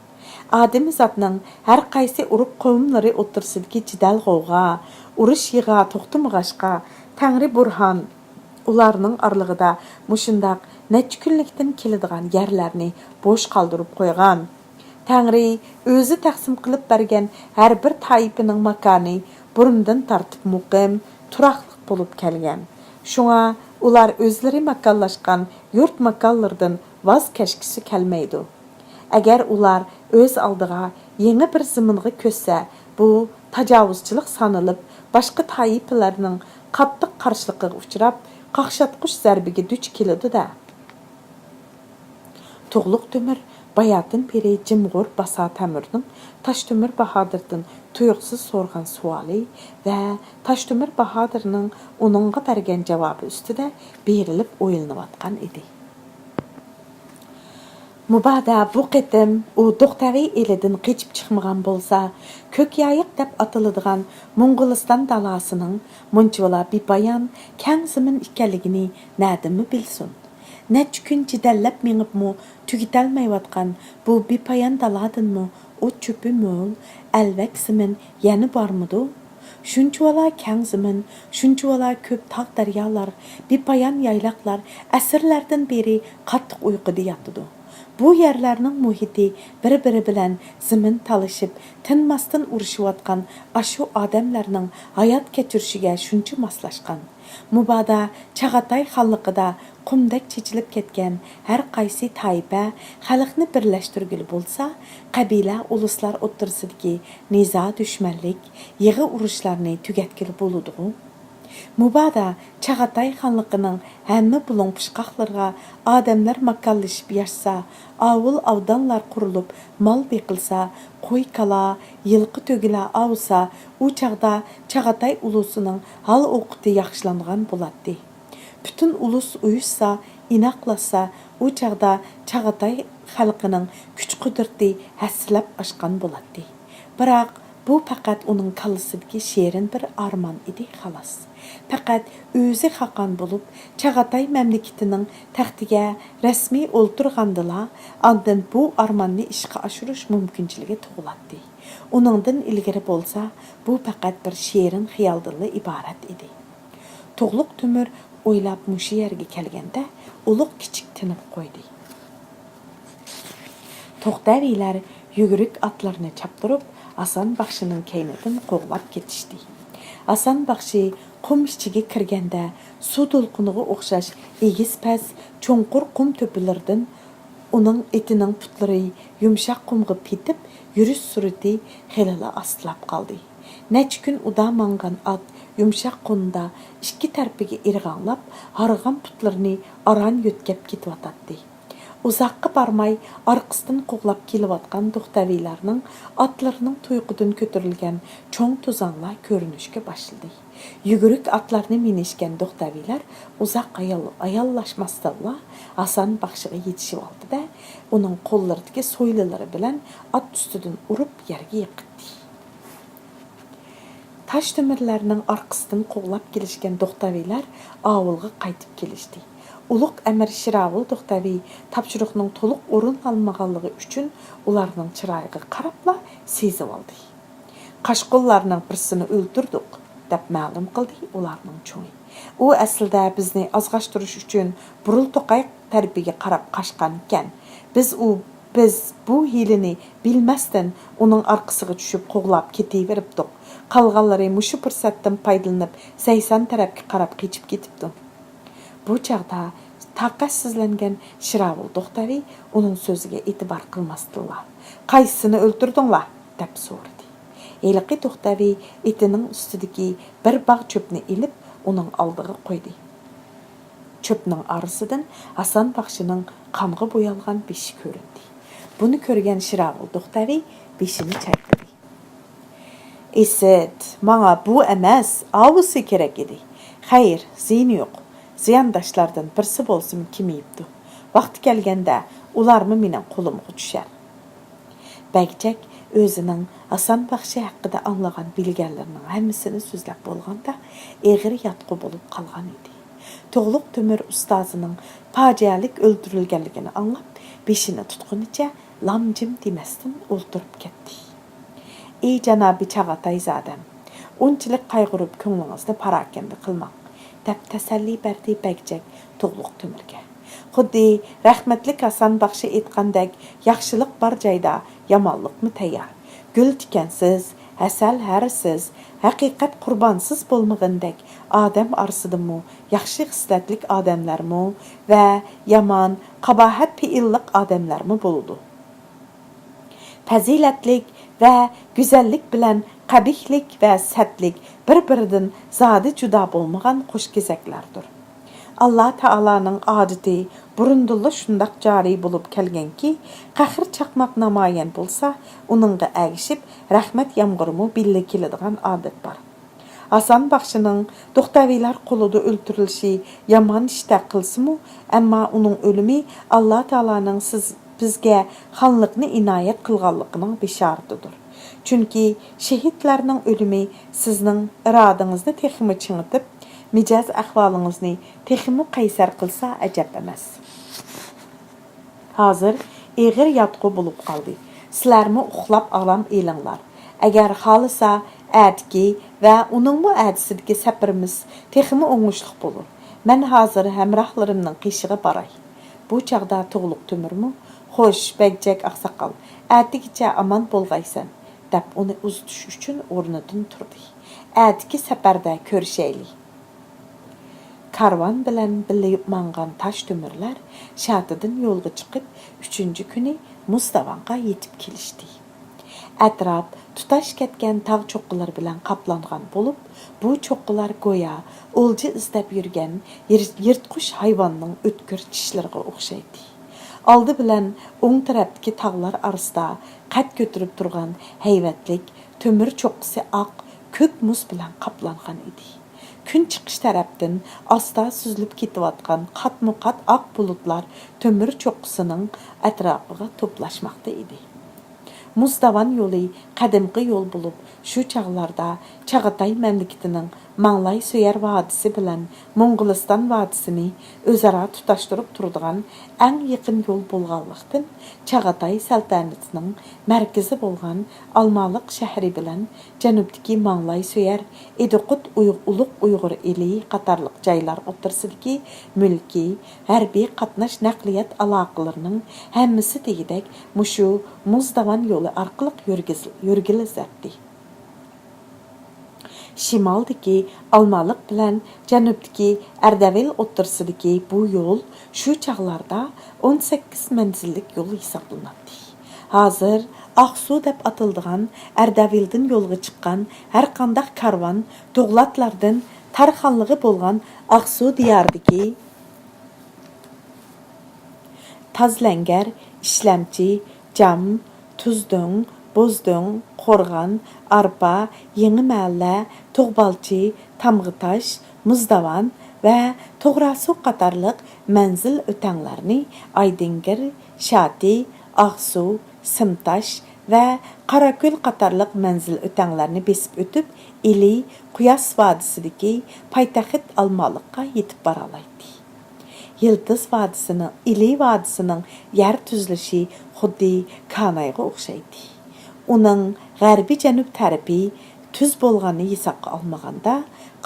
«ئادىمىزاتنىڭ ھەر قايسى ئۇرۇق-قوۋملىرى ئوتتۇرىسىدىكى جېدەل-غوۋغا، ئۇرۇش-يىغا توختىمىغاچقا، تەڭرى بۇرھان ئۇلارنىڭ ئارىلىقىدا مۇشۇنداق نەچچە كۈنلۈكتىن كېلىدىغان يەرلەرنى بوش قالدۇرۇپ قويغان. تەڭرى ئۆزى تەقسىم قىلىپ بەرگەن ھەر بىر تائىپىنىڭ ماكانى بۇرۇندىن تارتىپ مۇقىم، تۇراقلىق بولۇپ كەلگەن. شۇڭا ئۇلار ئۆزلىرى ماكانلاشقان يۇرت-ماكانلىرىدىن ۋاز كەچكۈسى كەلمەيدۇ. ئەگەر ئۇلار ئۆز ئالدىغا يېڭى بىر زېمىنغا كۆچسە، بۇ تاجاۋۇزچىلىق سانىلىپ، باشقا تائىپىلەرنىڭ قاتتىق قارشىلىقىغا ئۇچراپ، قاقشاتقۇچ زەربىگە دۇچ كېلىدۇ-دە.» تۇغلۇق تۆمۈر باياتىن بېرى جىمغۇر باسا تەمۈرنىڭ تاشتۆمۈر باھادىردىن تۇيۇقسىز سورىغان سوئالى ۋە تاشتۆمۈر باھادىرنىڭ ئۇنىڭغا بەرگەن جاۋابى ئۈستىدە بېرىلىپ ئويلىنىۋاتقان ئىدى. مۇبادا بۇ قېتىم ئۇ دوقتەۋى ئېلىدىن قېچىپ چىقمىغان بولسا، كۆك يايىق دەپ ئاتىلىدىغان موڭغۇلىستان دالاسىنىڭ مۇنچىۋالا بىپايان كەڭ زېمىن ئىكەنلىكىنى نەدىنمۇ بىلسۇن؟ نەچچە كۈن جېدەللەپ مېڭىپمۇ تۈگىتەلمەيۋاتقان بۇ بىپايان دالادىنمۇ ئوت-چۆپى مول، ئەلۋەك زېمىن يەنە بارمىدۇ؟ شۇنچىۋالا كەڭ زېمىن، شۇنچىۋالا كۆپ تاغ-دەريالار، بىپايان يايلاقلار ئەسىرلەردىن بېرى قاتتىق ئۇيقۇدا ياتىدۇ. بۇ يەرلەرنىڭ مۇھىتى بىر-بىرى بىلەن زېمىن تالىشىپ، تىنماستىن ئۇرۇشۇۋاتقان ئاشۇ ئادەملەرنىڭ ھايات كەچۈرۈشىگە شۇنچە ماسلاشقان. مۇبادا چاغاتاي خانلىقىدا قۇمدەك چېچىلىپ كەتكەن ھەر قايسى تائىپە خەلقنى بىرلەشتۈرگىلى بولسا، قەبىلە ئۇلۇسلار ئوتتۇرىسىدىكى نىزا-دۈشمەنلىك، يىغا-ئۇرۇشلارنى تۈگەتكىلى بولىدىغۇ؟ مۇبادا چاغاتاي خانلىقىنىڭ ھەممە بۇلۇڭ-پۇچقاقلىرىغا ئادەملەر ماكانلىشىپ ياشىسا، ئاۋۇل-ئاۋدانلار قۇرۇلۇپ، مال بېقىلسا، قوي-كالا، يىلقى-تۆگىلەر ئاۋۇسا، ئۇ چاغدا چاغاتاي ئۇلۇسىنىڭ ھال-ئوقىتى ياخشىلانغان بولاتتى. پۈتۈن ئۇلۇس ئۇيۇشسا، ئىناقلاشسا، ئۇ چاغدا چاغاتاي خەلقىنىڭ كۈچ-قۇدرىتى ھەسسىلەپ ئاشقان بولاتتى. بىراق، بۇ پەقەت ئۇنىڭ كاللىسىدىكى شېرىن بىر ئارمان ئىدى، خالاس. پەقەت ئۆزى خاقان بولۇپ، چاغاتاي مەملىكىتىنىڭ تەختىگە رەسمىي ئولتۇرغاندىلا، ئاندىن بۇ ئارماننى ئىشقا ئاشۇرۇش مۇمكىنچىلىكى تۇغۇلاتتى. ئۇنىڭدىن ئىلگىرى بولسا، بۇ پەقەت بىر شېرىن خىيالدىنلا ئىبارەت ئىدى. تۇغلۇق تۆمۈر ئويلاپ مۇشۇ يەرگە كەلگەندە، ئۇلۇغ كىچىك تىنىپ قويدى. توختەۋىلەر يۈگۈرۈك ئاتلىرىنى چاپتۇرۇپ، ھاسان باخشىنىڭ كەينىدىن قوغلاپ كېتىشتى. ھاسان باخشى قۇم ئىچىگە كىرگەندە، سۇ دولقۇنىغا ئوخشاش ئېگىز-پەس، چوڭقۇر قۇم تۆپىلىرىدىن ئۇنىڭ ئېتىنىڭ پۇتلىرى يۇمشاق قۇمغا پېتىپ، يۈرۈش سۈرئىتى خېلىلا ئاستىلاپ قالدى. نەچچە كۈن ئۇدا ماڭغان ئات يۇمشاق قۇمدا ئىككى تەرىپىگە ئىرغاڭلاپ، ھارغان پۇتلىرىنى ئاران يۆتكەپ كېتىۋاتاتتى. ئۇزاققا بارماي، ئارقىسىدىن قوغلاپ كېلىۋاتقان توختەۋىلەرنىڭ ئاتلىرىنىڭ تۇيىقىدىن كۆتۈرۈلگەن چوڭ توزانلار كۆرۈنۈشكە باشلىدى. يۈگۈرۈك ئاتلارنى مىنىشكەن دوختەۋىلەر ئۇزاق ئايال-، ئاياللاشماستىنلا ھاسان باخشىغا يېتىشىۋالدى-دە، ئۇنىڭ قوللىرىدىكى سويلىلىرى بىلەن ئات ئۈستىدىن ئۇرۇپ يەرگە يىقىتتى. تاش تۆمۈرلەرنىڭ ئارقىسىدىن قوغلاپ كېلىشكەن دوختەۋىلەر ئاۋۇلغا قايتىپ كېلىشتى. ئۇلۇغ ئەمىر شىراۋۇل دوختەۋى تاپشۇرۇقنىڭ تولۇق ئورۇنلانمىغانلىقى ئۈچۈن ئۇلارنىڭ چىرايىغا قاراپلا سېزىۋالدى. «قاشقۇنلارنىڭ بىرسىنى ئۆلتۈردۇق» دەپ مەلۇم قىلدى ئۇلارنىڭ چوڭى. «ئۇ ئەسلىدە بىزنى ئازغاشتۇرۇش ئۈچۈن بۇرۇلتوقاي تەرىپىگە قاراپ قاچقان ئىكەن. بىز ئۇ، بىز بۇ ھىيلىنى بىلمەستىن ئۇنىڭ ئارقىسىغا چۈشۈپ قوغلاپ كېتىۋېرىپتۇق. قالغانلىرى مۇشۇ پۇرسەتتىن پايدىلىنىپ سەيسان تەرەپكە قاراپ قېچىپ كېتىپتۇ.» بۇ چاغدا تاقەتسىزلەنگەن شىراۋۇل دوختەۋى ئۇنىڭ سۆزىگە ئېتىبار قىلماستىنلا، «قايسىسىنى ئۆلتۈردۈڭلار؟» دەپ سورىدى. ھېلىقى دوختەۋى ئېتىنىڭ ئۈستىدىكى بىر باغ چۆپنى ئېلىپ، ئۇنىڭ ئالدىغا قويدى. چۆپنىڭ ئارىسىدىن ھاسان باخشىنىڭ قانغا بويالغان بېشى كۆرۈندى. بۇنى كۆرگەن شىراۋۇل دوختەۋى بېشىنى چايقىدى. «ئىسىت، ماڭا بۇ ئەمەس، ئاۋۇسى كېرەك ئىدى. خەير، زىيىنى يوق. زىيانداشلاردىن بىرسى بولسىمۇ كېمىيىپتۇ. ۋاقتى كەلگەندە ئۇلارمۇ مېنىڭ قولۇمغا چۈشەر.» بەگجەك ئۆزىنىڭ ھاسان باخشى ھەققىدە ئاڭلىغان بىلگەنلىرىنىڭ ھەممىسىنى سۆزلەپ بولغاندا، ئېغىر ياتقۇ بولۇپ قالغان ئىدى. تۇغلۇق تۆمۈر ئۇستازىنىڭ پاجىئەلىك ئۆلتۈرۈلگەنلىكىنى ئاڭلاپ، بېشىنى تۇتقىنىچە لام-جىم دېمەستىن ئولتۇرۇپ كەتتى. «ئى جانابى چاغاتاي زادەم، ئۇنچىلىك قايغۇرۇپ كۆڭلىڭىزنى پاراكەندە قىلماڭ» دەپ تەسەللى بەردى بەگجەك تۇغلۇق تۆمۈرگە. خۇددى رەھمەتلىك ھاسان باخشى ئېيتقاندەك، ياخشىلىق بار جايدا يامانلىقمۇ تەييار. گۈل تىكەنسىز، ھەسەل ھەرىسىز، ھەقىقەت قۇربانسىز بولمىغىنىدەك، ئادەم ئارىسىدىمۇ ياخشى خىسلەتلىك ئادەملەرمۇ ۋە يامان، قاباھەت پېئىللىق ئادەملەرمۇ بولىدۇ. پەزىلەتلىك ۋە گۈزەللىك بىلەن قەبىھلىك ۋە سەتلىك بىر-بىرىدىن زادى جۇدا بولمىغان قوش كېزەكلەردۇر. ئاللا تائالانىڭ ئادىتى بۇرۇندىنلا شۇنداق جارى بولۇپ كەلگەنكى، قەھرى چاقماق نامايان بولسا، ئۇنىڭغا ئەگىشىپ رەھمەت يامغۇرىمۇ بىللە كېلىدىغان ئادەت بار. ھاسان باخشىنىڭ دوختەۋىلەر قولىدا ئۆلتۈرۈلۈشى يامان ئىشتەك قىلسىمۇ، ئەمما ئۇنىڭ ئۆلۈمى ئاللا تائالانىڭ سىز، بىزگە خانلىقنى ئىنايەت قىلغانلىقىنىڭ بېشارىتىدۇر. چۈنكى شېھىتلەرنىڭ ئۆلۈمى سىزنىڭ ئىرادىڭىزنى تېخىمۇ چىڭىتىپ، مىجەز ئەھۋالىڭىزنى تېخىمۇ قەيسەر قىلسا ئەجەب ئەمەس. ھازىر ئېغىر ياتقۇ بولۇپ قالدى. سىلەرمۇ ئۇخلاپ ئارام ئېلىڭلار. ئەگەر خالىسا، ئەتىكى ۋە ئۇنىڭمۇ ئەتىسىدىكى سەپىرىمىز تېخىمۇ ئوڭۇشلۇق بولۇر. مەن ھازىر ھەمراھلىرىمنىڭ قېشىغا باراي. بۇ چاغدا تۇغلۇق تۆمۈرمۇ، «خوش، بەگجەك ئاقساقال، ئەتىگىچە ئامان بولغايسەن» دەپ ئۇنى ئۇزىتىش ئۈچۈن ئورنىدىن تۇردى. «ئەتىكى سەپەردە كۆرۈشەيلى.» كارۋان بىلەن بىللە ماڭغان تاش تۆمۈرلەر شاتىدىن يولغا چىقىپ، ئۈچىنچى كۈنى مۇزداۋانغا يېتىپ كېلىشتى. ئەتراپ تۇتاش كەتكەن تاغ چوققىلىرى بىلەن قاپلانغان بولۇپ، بۇ چوققىلار گويا ئولجا ئىزدەپ يۈرگەن يىر-، يىرتقۇچ ھايۋاننىڭ ئۆتكۈر چىشلىرىغا ئوخشايتتى. ئالدى بىلەن ئوڭ تەرەپتىكى تاغلار ئارىسىدا قەد كۆتۈرۈپ تۇرغان ھەيۋەتلىك تۆمۈر چوققىسى ئاق، كۆك مۇز بىلەن قاپلانغان ئىدى. كۈن چىقىش تەرەپتىن ئاستا سۈزۈلۈپ كېتىۋاتقان قاتمۇ قات ئاق بۇلۇتلار تۆمۈر چوققىسىنىڭ ئەتراپىغا توپلاشماقتا ئىدى. مۇزداۋان يولى قەدىمكى يول بولۇپ، شۇ چاغلاردا چاغاتاي مەملىكىتىنىڭ ماڭلاي سۆيەر ۋادىسى بىلەن موڭغۇلىستان ۋادىسىنى ئۆزئارا تۇتاشتۇرۇپ تۇرىدىغان ئەڭ يېقىن يول بولغانلىقتىن، چاغاتاي سەلتەنىتىنىڭ مەركىزى بولغان ئالمالىق شەھىرى بىلەن جەنۇبتىكى ماڭلاي سۆيەر، ئىدىقۇت ئۇيغ-، ئۇلۇغ ئۇيغۇر ئېلى قاتارلىق جايلار ئوتتۇرىسىدىكى مۈلكىي، ھەربىي قاتناش نەقلىيات ئالاقىلىرىنىڭ ھەممىسى دېگۈدەك مۇشۇ مۇزداۋان يولى ئارقىلىق يۈرگۈز-، يۈرگۈزۈلەتتى. شىمالدىكى ئالمالىق بىلەن جەنۇبتىكى ئەردەۋىل ئوتتۇرىسىدىكى بۇ يول شۇ چاغلاردا ئون سەككىز مەنزىللىك يول ھېسابلىناتتى. ھازىر ئاقسۇ دەپ ئاتىلىدىغان ئەردەۋىلدىن يولغا چىققان ھەرقانداق كارۋان تۇغلاتلاردىن تارخانلىقى بولغان ئاقسۇ دىيارىدىكى تازلەنگەر، ئىشلەمچى، جام، تۇزدۆڭ، بوزدۆڭ، قورغان، ئارپا، يېڭى مەھەللە، تۇغبالچى، تامغىتاش، مۇزداۋان ۋە توغراسۇ قاتارلىق مەنزىل ئۆتەڭلەرنى، ئايدىڭگىر، شاتى، ئاقسۇ، سىمتاش ۋە قاراكۆل قاتارلىق مەنزىل ئۆتەڭلەرنى بېسىپ ئۆتۈپ، ئىلى، قۇياس ۋادىسىدىكى پايتەخت ئالمالىققا يېتىپ بارالايتتى. يىلتىز ۋادىسىنىڭ، ئىلى ۋادىسىنىڭ يەر تۈزۈلۈشى خۇددى كانايغا ئوخشايتتى. ئۇنىڭ غەربىي جەنۇب تەرىپى تۈز بولغاننى ھېسابقا ئالمىغاندا،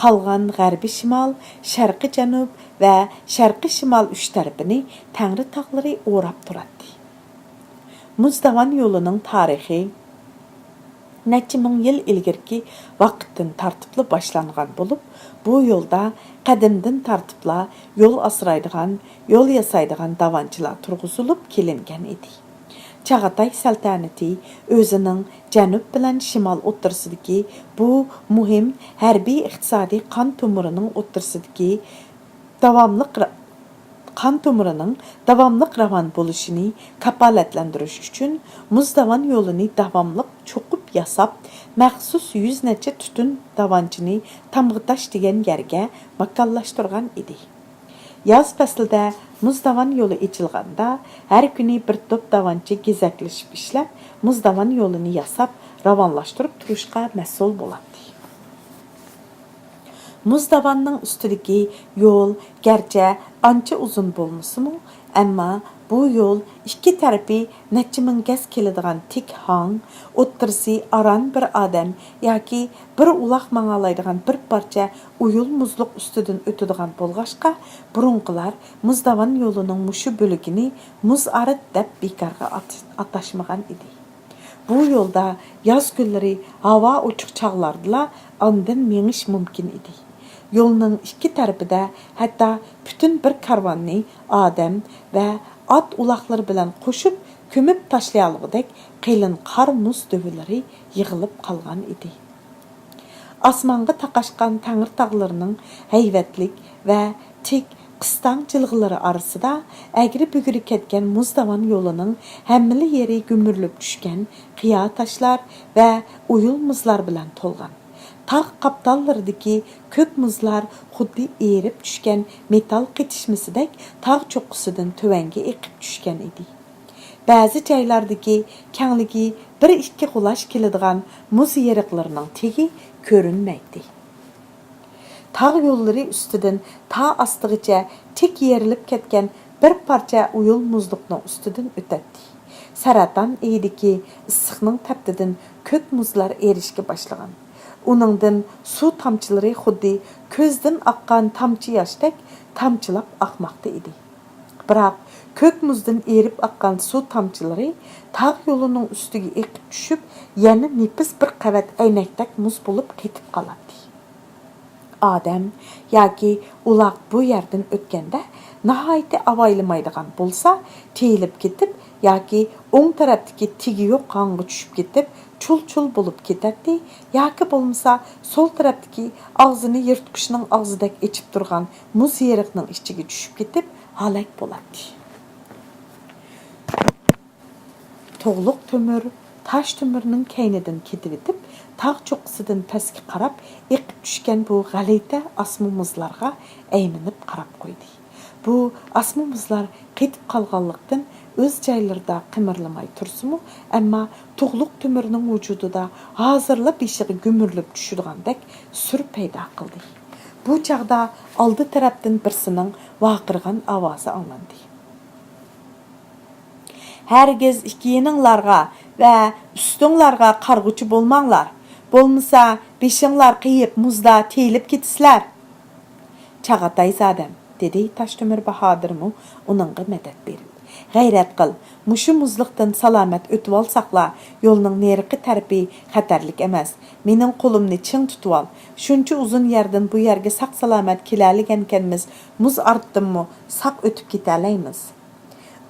قالغان غەربىي شىمال، شەرقىي جەنۇب ۋە شەرقىي شىمال ئۈچ تەرىپىنى تەڭرى تاغلىرى ئوراپ تۇراتتى. مۇزداۋان يولىنىڭ تارىخى نەچچە مىڭ يىل ئىلگىرىكى ۋاقىتتىن تارتىپلا باشلانغان بولۇپ، بۇ يولدا قەدىمدىن تارتىپلا يول ئاسرايدىغان، يول ياسايدىغان داۋانچىلار تۇرغۇزۇلۇپ كېلىنگەن ئىدى. چاغاتاي سەلتەنىتى ئۆزىنىڭ جەنۇب بىلەن شىمال ئوتتۇرىسىدىكى بۇ مۇھىم ھەربىي ئىقتىسادىي قان تومۇرىنىڭ ئوتتۇرىسىدىكى داۋاملىق را-، قان تومۇرىنىڭ داۋاملىق راۋان بولۇشىنى كاپالەتلەندۈرۈش ئۈچۈن، مۇزداۋان يولىنى داۋاملىق چوقۇپ ياساپ، مەخسۇس يۈز نەچچە تۈتۈن داۋانچىنى تامغىتاش دېگەن يەرگە ماكانلاشتۇرغان ئىدى. ياز پەسلىدە مۇزداۋان يولى ئېچىلغاندا، ھەر كۈنى بىر توپ داۋانچى گېزەكلىشىپ ئىشلەپ، مۇزداۋان يولىنى ياساپ، راۋانلاشتۇرۇپ تۇرۇشقا مەسئۇل بولاتتى. مۇزداۋاننىڭ ئۈستىدىكى يول گەرچە ئانچە ئۇزۇن بولمىسىمۇ، ئەمما بۇ يول ئىككى تەرىپى نەچچە مىڭ گەز كېلىدىغان تىك ھاڭ، ئوتتۇرىسى ئاران بىر ئادەم ياكى بىر ئۇلاغ ماڭالايدىغان بىر پارچە ئويۇل مۇزلۇق ئۈستىدىن ئۆتىدىغان بولغاچقا، بۇرۇنقىلار مۇزداۋان يولىنىڭ مۇشۇ بۆلىكىنى مۇز ئارىت دەپ بىكارغا ئات-، ئاتاشمىغان ئىدى. بۇ يولدا ياز كۈنلىرى ھاۋا ئوچۇق چاغلاردىلا ئاندىن مېڭىش مۇمكىن ئىدى. يولنىڭ ئىككى تەرىپىدە ھەتتا پۈتۈن بىر كارۋاننى ئادەم ۋە ئات ئۇلاقلىرى بىلەن قوشۇپ كۆمۈپ تاشلىيالىغۇدەك قېلىن قار مۇز دۆۋىلىرى يىغىلىپ قالغان ئىدى. ئاسمانغا تاقاشقان تەڭرىتاغلىرىنىڭ ھەيۋەتلىك ۋە تىك قىستاڭ جىلغىلىرى ئارىسىدا ئەگرى-بۈگرى كەتكەن مۇزداۋان يولىنىڭ ھەممىلا يېرى گۈمۈرۈلۈپ چۈشكەن قىيا تاشلار ۋە ئويۇل مۇزلار بىلەن تولغان. تاغ قاپتاللىرىدىكى كۆك مۇزلار خۇددى ئېرىپ چۈشكەن مېتال قېتىشمىسىدەك تاغ چوققىسىدىن تۆۋەنگە ئېقىپ چۈشكەن ئىدى. بەزى جايلاردىكى كەڭلىكى بىر ئىككى قۇلاچ كېلىدىغان مۇز يېرىقلىرىنىڭ تېگى كۆرۈنمەيتتى. تاغ يوللىرى ئۈستىدىن تا ئاستىغىچە تىك يېرىلىپ كەتكەن بىر پارچە ئويۇل مۇزلۇقنىڭ ئۈستىدىن ئۆتەتتى. سەرەتان ئېيىدىكى ئىسسىقنىڭ تەپتىدىن كۆك مۇزلار ئېرىشكە باشلىغان. ئۇنىڭدىن سۇ تامچىلىرى خۇددى كۆزدىن ئاققان تامچە ياشتەك تامچىلاپ ئاقماقتا ئىدى. بىراق، كۆك مۇزدىن ئېرىپ ئاققان سۇ تامچىلىرى تاغ يولىنىڭ ئۈستىگە ئېقىپ چۈشۈپ، يەنە نېپىز بىر قەۋەت ئەينەكتەك مۇز بولۇپ قېتىپ قالاتتى. ئادەم ياكى ئۇلاق بۇ يەردىن ئۆتكەندە، ناھايىتى ئاۋايلىمايدىغان بولسا، تېيىلىپ كېتىپ ياكى ئوڭ تەرەپتىكى تېگى يوق ھاڭغا چۈشۈپ كېتىپ، چۇل-چۇل بولۇپ كېتەتتى، ياكى بولمىسا سول تەرەپتىكى ئاغزىنى يىرتقۇچنىڭ ئاغزىدەك ئېچىپ تۇرغان مۇز يېرىقنىڭ ئىچىگە چۈشۈپ كېتىپ ھالاك بولاتتى. تۇغلۇق تۆمۈر تاش تۆمۈرنىڭ كەينىدىن كېتىۋېتىپ، تاغ چوققىسىدىن پەسكە قاراپ ئېقىپ چۈشكەن بۇ غەلىتە ئاسما مۇزلارغا ئەيمىنىپ قاراپ قويدى. بۇ ئاسما مۇزلار قېتىپ قالغانلىقتىن، ئۆز جايلىرىدا قىمىرلىماي تۇرسىمۇ، ئەمما تۇغلۇق تۆمۈرنىڭ ۋۇجۇدىدا ھازىرلا بېشىغا گۈمۈرۈلۈپ چۈشىدىغاندەك سۈر پەيدا قىلدى. بۇ چاغدا ئالدى تەرەپتىن بىرسىنىڭ ۋارقىرىغان ئاۋازى ئاڭلاندى. ھەرگىز ئىككى يېنىڭلارغا ۋە ئۈستۈڭلارغا قارىغۇچى بولماڭلار، بولمىسا بېشىڭلار قېيىپ مۇزدا تېيىلىپ كېتىسىلەر. چاغاتاي زادەم، دېدى تاشتۆمۈر باھادىرمۇ ئۇنىڭغا مەدەت بېرىپ. غەيرەت قىل، مۇشۇ مۇزلۇقتىن سالامەت ئۆتۈۋالساقلا، يولنىڭ نېرىقى تەرىپى خەتەرلىك ئەمەس. مېنىڭ قولۇمنى چىڭ تۇتۇۋال. شۇنچە ئۇزۇن يەردىن بۇ يەرگە ساق-سالامەت كېلەلىگەنكەنمىز، مۇز ئارتتىنمۇ ساق ئۆتۈپ كېتەلەيمىز.